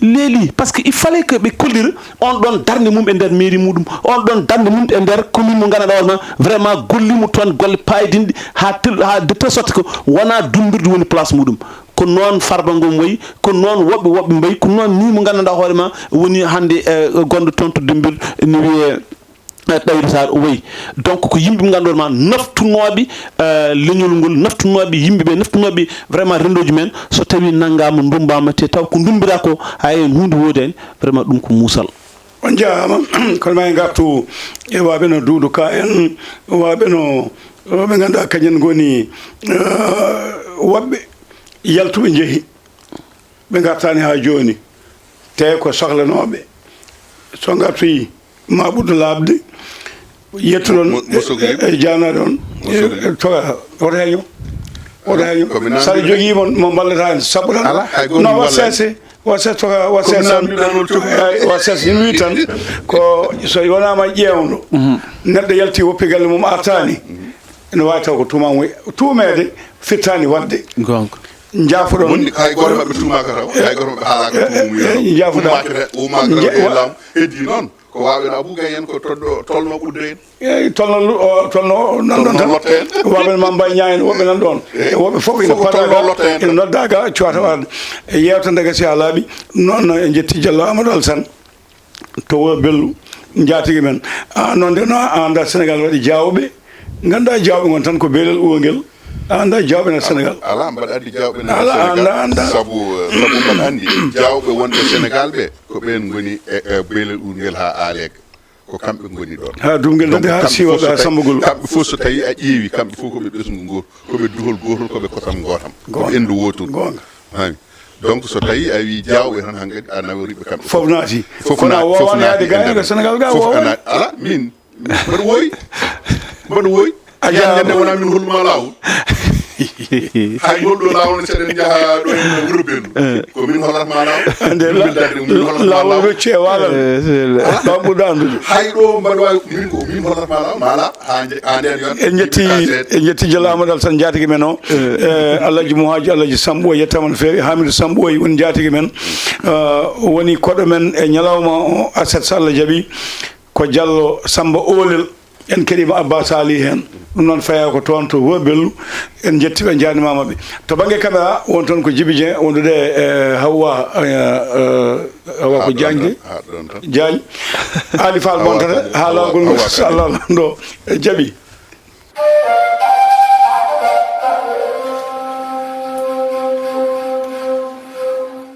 Leeli, parce que il fallait que ɓe kollira on ɗon darnde mum e nder mairie muɗum, on ɗon darnde mum e nder commune mo ngannduɗaa hoore ma, vraiment golli mo toon golle paydinɗe haa tel-, haa de telle sorte que wonaa dummbirdu woni place muɗum. Ko noon Farba Ngom wayi, ko noon woɓɓe woɓɓe mbayi, ko noon ni mo ngannduɗaa hoore ma woni hannde, eh, gonɗo toon to Dummbirdu, ene wiyee, eh, Ɗayru Saar wayi. Donc, ko yimɓe ɓe ngannduɗaa ma naftunooɓe, eh, leñol ngol, naftunooɓe yimɓe ɓe, naftunooɓe vraiment renndooji men. So tawii nanngaama, ndummbaama, te taw ko ndummbiraa ko, hay heen huunde woodaani, vraiment ɗum ko muusal. On njaaraama. Kono ma en ngartu e waaɓe no Duudu Ka en, waaɓe no, waaɓe ngannduɗaa kañum ngoni, eh, Woɓɓe yaltuɓe njehi, ɓe ngartaani haa jooni, te ko soklanooɓe. So ngartoyi, ma ɓurdo laaɓde, yettuɗon. Mo- mo sokli? E, e jaanaɗon. Mo sokli? E, toga, woto heño. Woto heño. Ko mi naamnii. Sara jogii mo, mo mballata en, sabu tan. Alaa, hay gooto no mi wa wallani. Seese, wa seese toga, wa seese tan. Ko mi naamnii tan, won cokli. Eyi, wa seese, ina wi tan, ko so wonaa ma ƴeewndo, neɗɗo yalti woppi galle mum artaani, ene waawi taw ko tuuma mo tuumeede, firtaani waɗde. Goonga. Njaafoɗon. Wonni hay gooto maɓɓe tuumaaka taw, hay gooto maɓɓe haalaaka tuuma mum. Eh, eh, njaafoɗon. Ummaaka re-, ummaaka nje-, re-, wa- laamu. Heddi noon, ko waawen Abou Gaye en ko tolno, tolno ɓudde en. Eyi, tolno lu-, o, tolno nan ɗon tan. Tolno lotta en. Waawen Mame Mbaye Niang en, woɓɓe nan ɗon. Eyi. E woɓɓe fof ina fof ko tolno padaa ga, lotta en ina tan. Noddaa ga, cuwata waɗde. E yeewtere nde gasi haa laaɓi. Noon, no, en njetti Jallo Amadou Alassane to Wuro Bello, njaatigi men. A, noon de, no, a anndaa Sénégal waɗi jaawɓe. Nganndaa jaawɓe ngon tan ko beelel uwo ngel. A anndaa jaawɓe nder Sénégal. Alaa, mbaɗa anndi jaawɓe nder Alaa, Sénégal. Anndaa, anndaa. Sabu, eh, sabu mbaɗa anndi jaawɓe wonɓe Sénégal ɓe, ko ɓeen ngoni e, e beelel uwo ngel haa aaleega. Ko kamɓe ngoni ɗoon. Haa Duumgel donc, nande haa kamɓe siiwa fof so ɓe tawi, Samba Golo. Kamɓe fof so tawi a ƴeewi, kamɓe fof ko ɓe ɓesngu ngootu, ko ɓe duhol gootol, ko ɓe Goonga. Enndu wooturu. Goonga. Hani. Donc, so tawi a wi jaawɓe tan hankadi, a naworiɓe kamɓe fof naati. Fof kono a naati, fof woowaani naati yaade e nder. Sénégal ga fof woowaani. Alaa, min, mbaɗa wooyi. Mbaɗa wooyi. A jaaraama. Ñande wonaa min holluma laawol. Hay holɗo laawol ne seɗen njaha ɗo e Wuro Bello. Eh. Ko min hollata ma laawol. Ande la-, min hollata ma laawol. Laawol rocci e waalal. Eh, c'est vrai. Alaa. Ɗon ɓurɗo anndude. Hay ɗo mbaɗa waawi min ko min hollata ma laawol. Ma laawol. Haa nje-, haa ndeen yon. En njetti, en njetti Jallo Amadou Alassane njaatigi men o. Eh. Eh, Alhaji Mouhadji, Alhaji Sambo, yettaama no feewi. Hamidou Sambo, woni njaatigi men. Eh, woni koɗo men e ñalawma o, aset so Allah jaɓi. Ko Jallo Samba Oolel. En keɗiima Abba Sali heen. Ɗum noon fayaa ko toon to Wuro Bello. En njetti ɓe, njaanimaama ɓe. To bannge caméra, won toon ko Djiby Dieng, wondude e Hawwa, eh, eh, Hawwa ko Haa ɗoon Diagne tan, haa ɗoon tan. Diagne. Ali Fall Hawwa Montata, ko, haa Hawwa, laawol ngol Hawwa so kadi. Allah Lanndo. E jaɓi.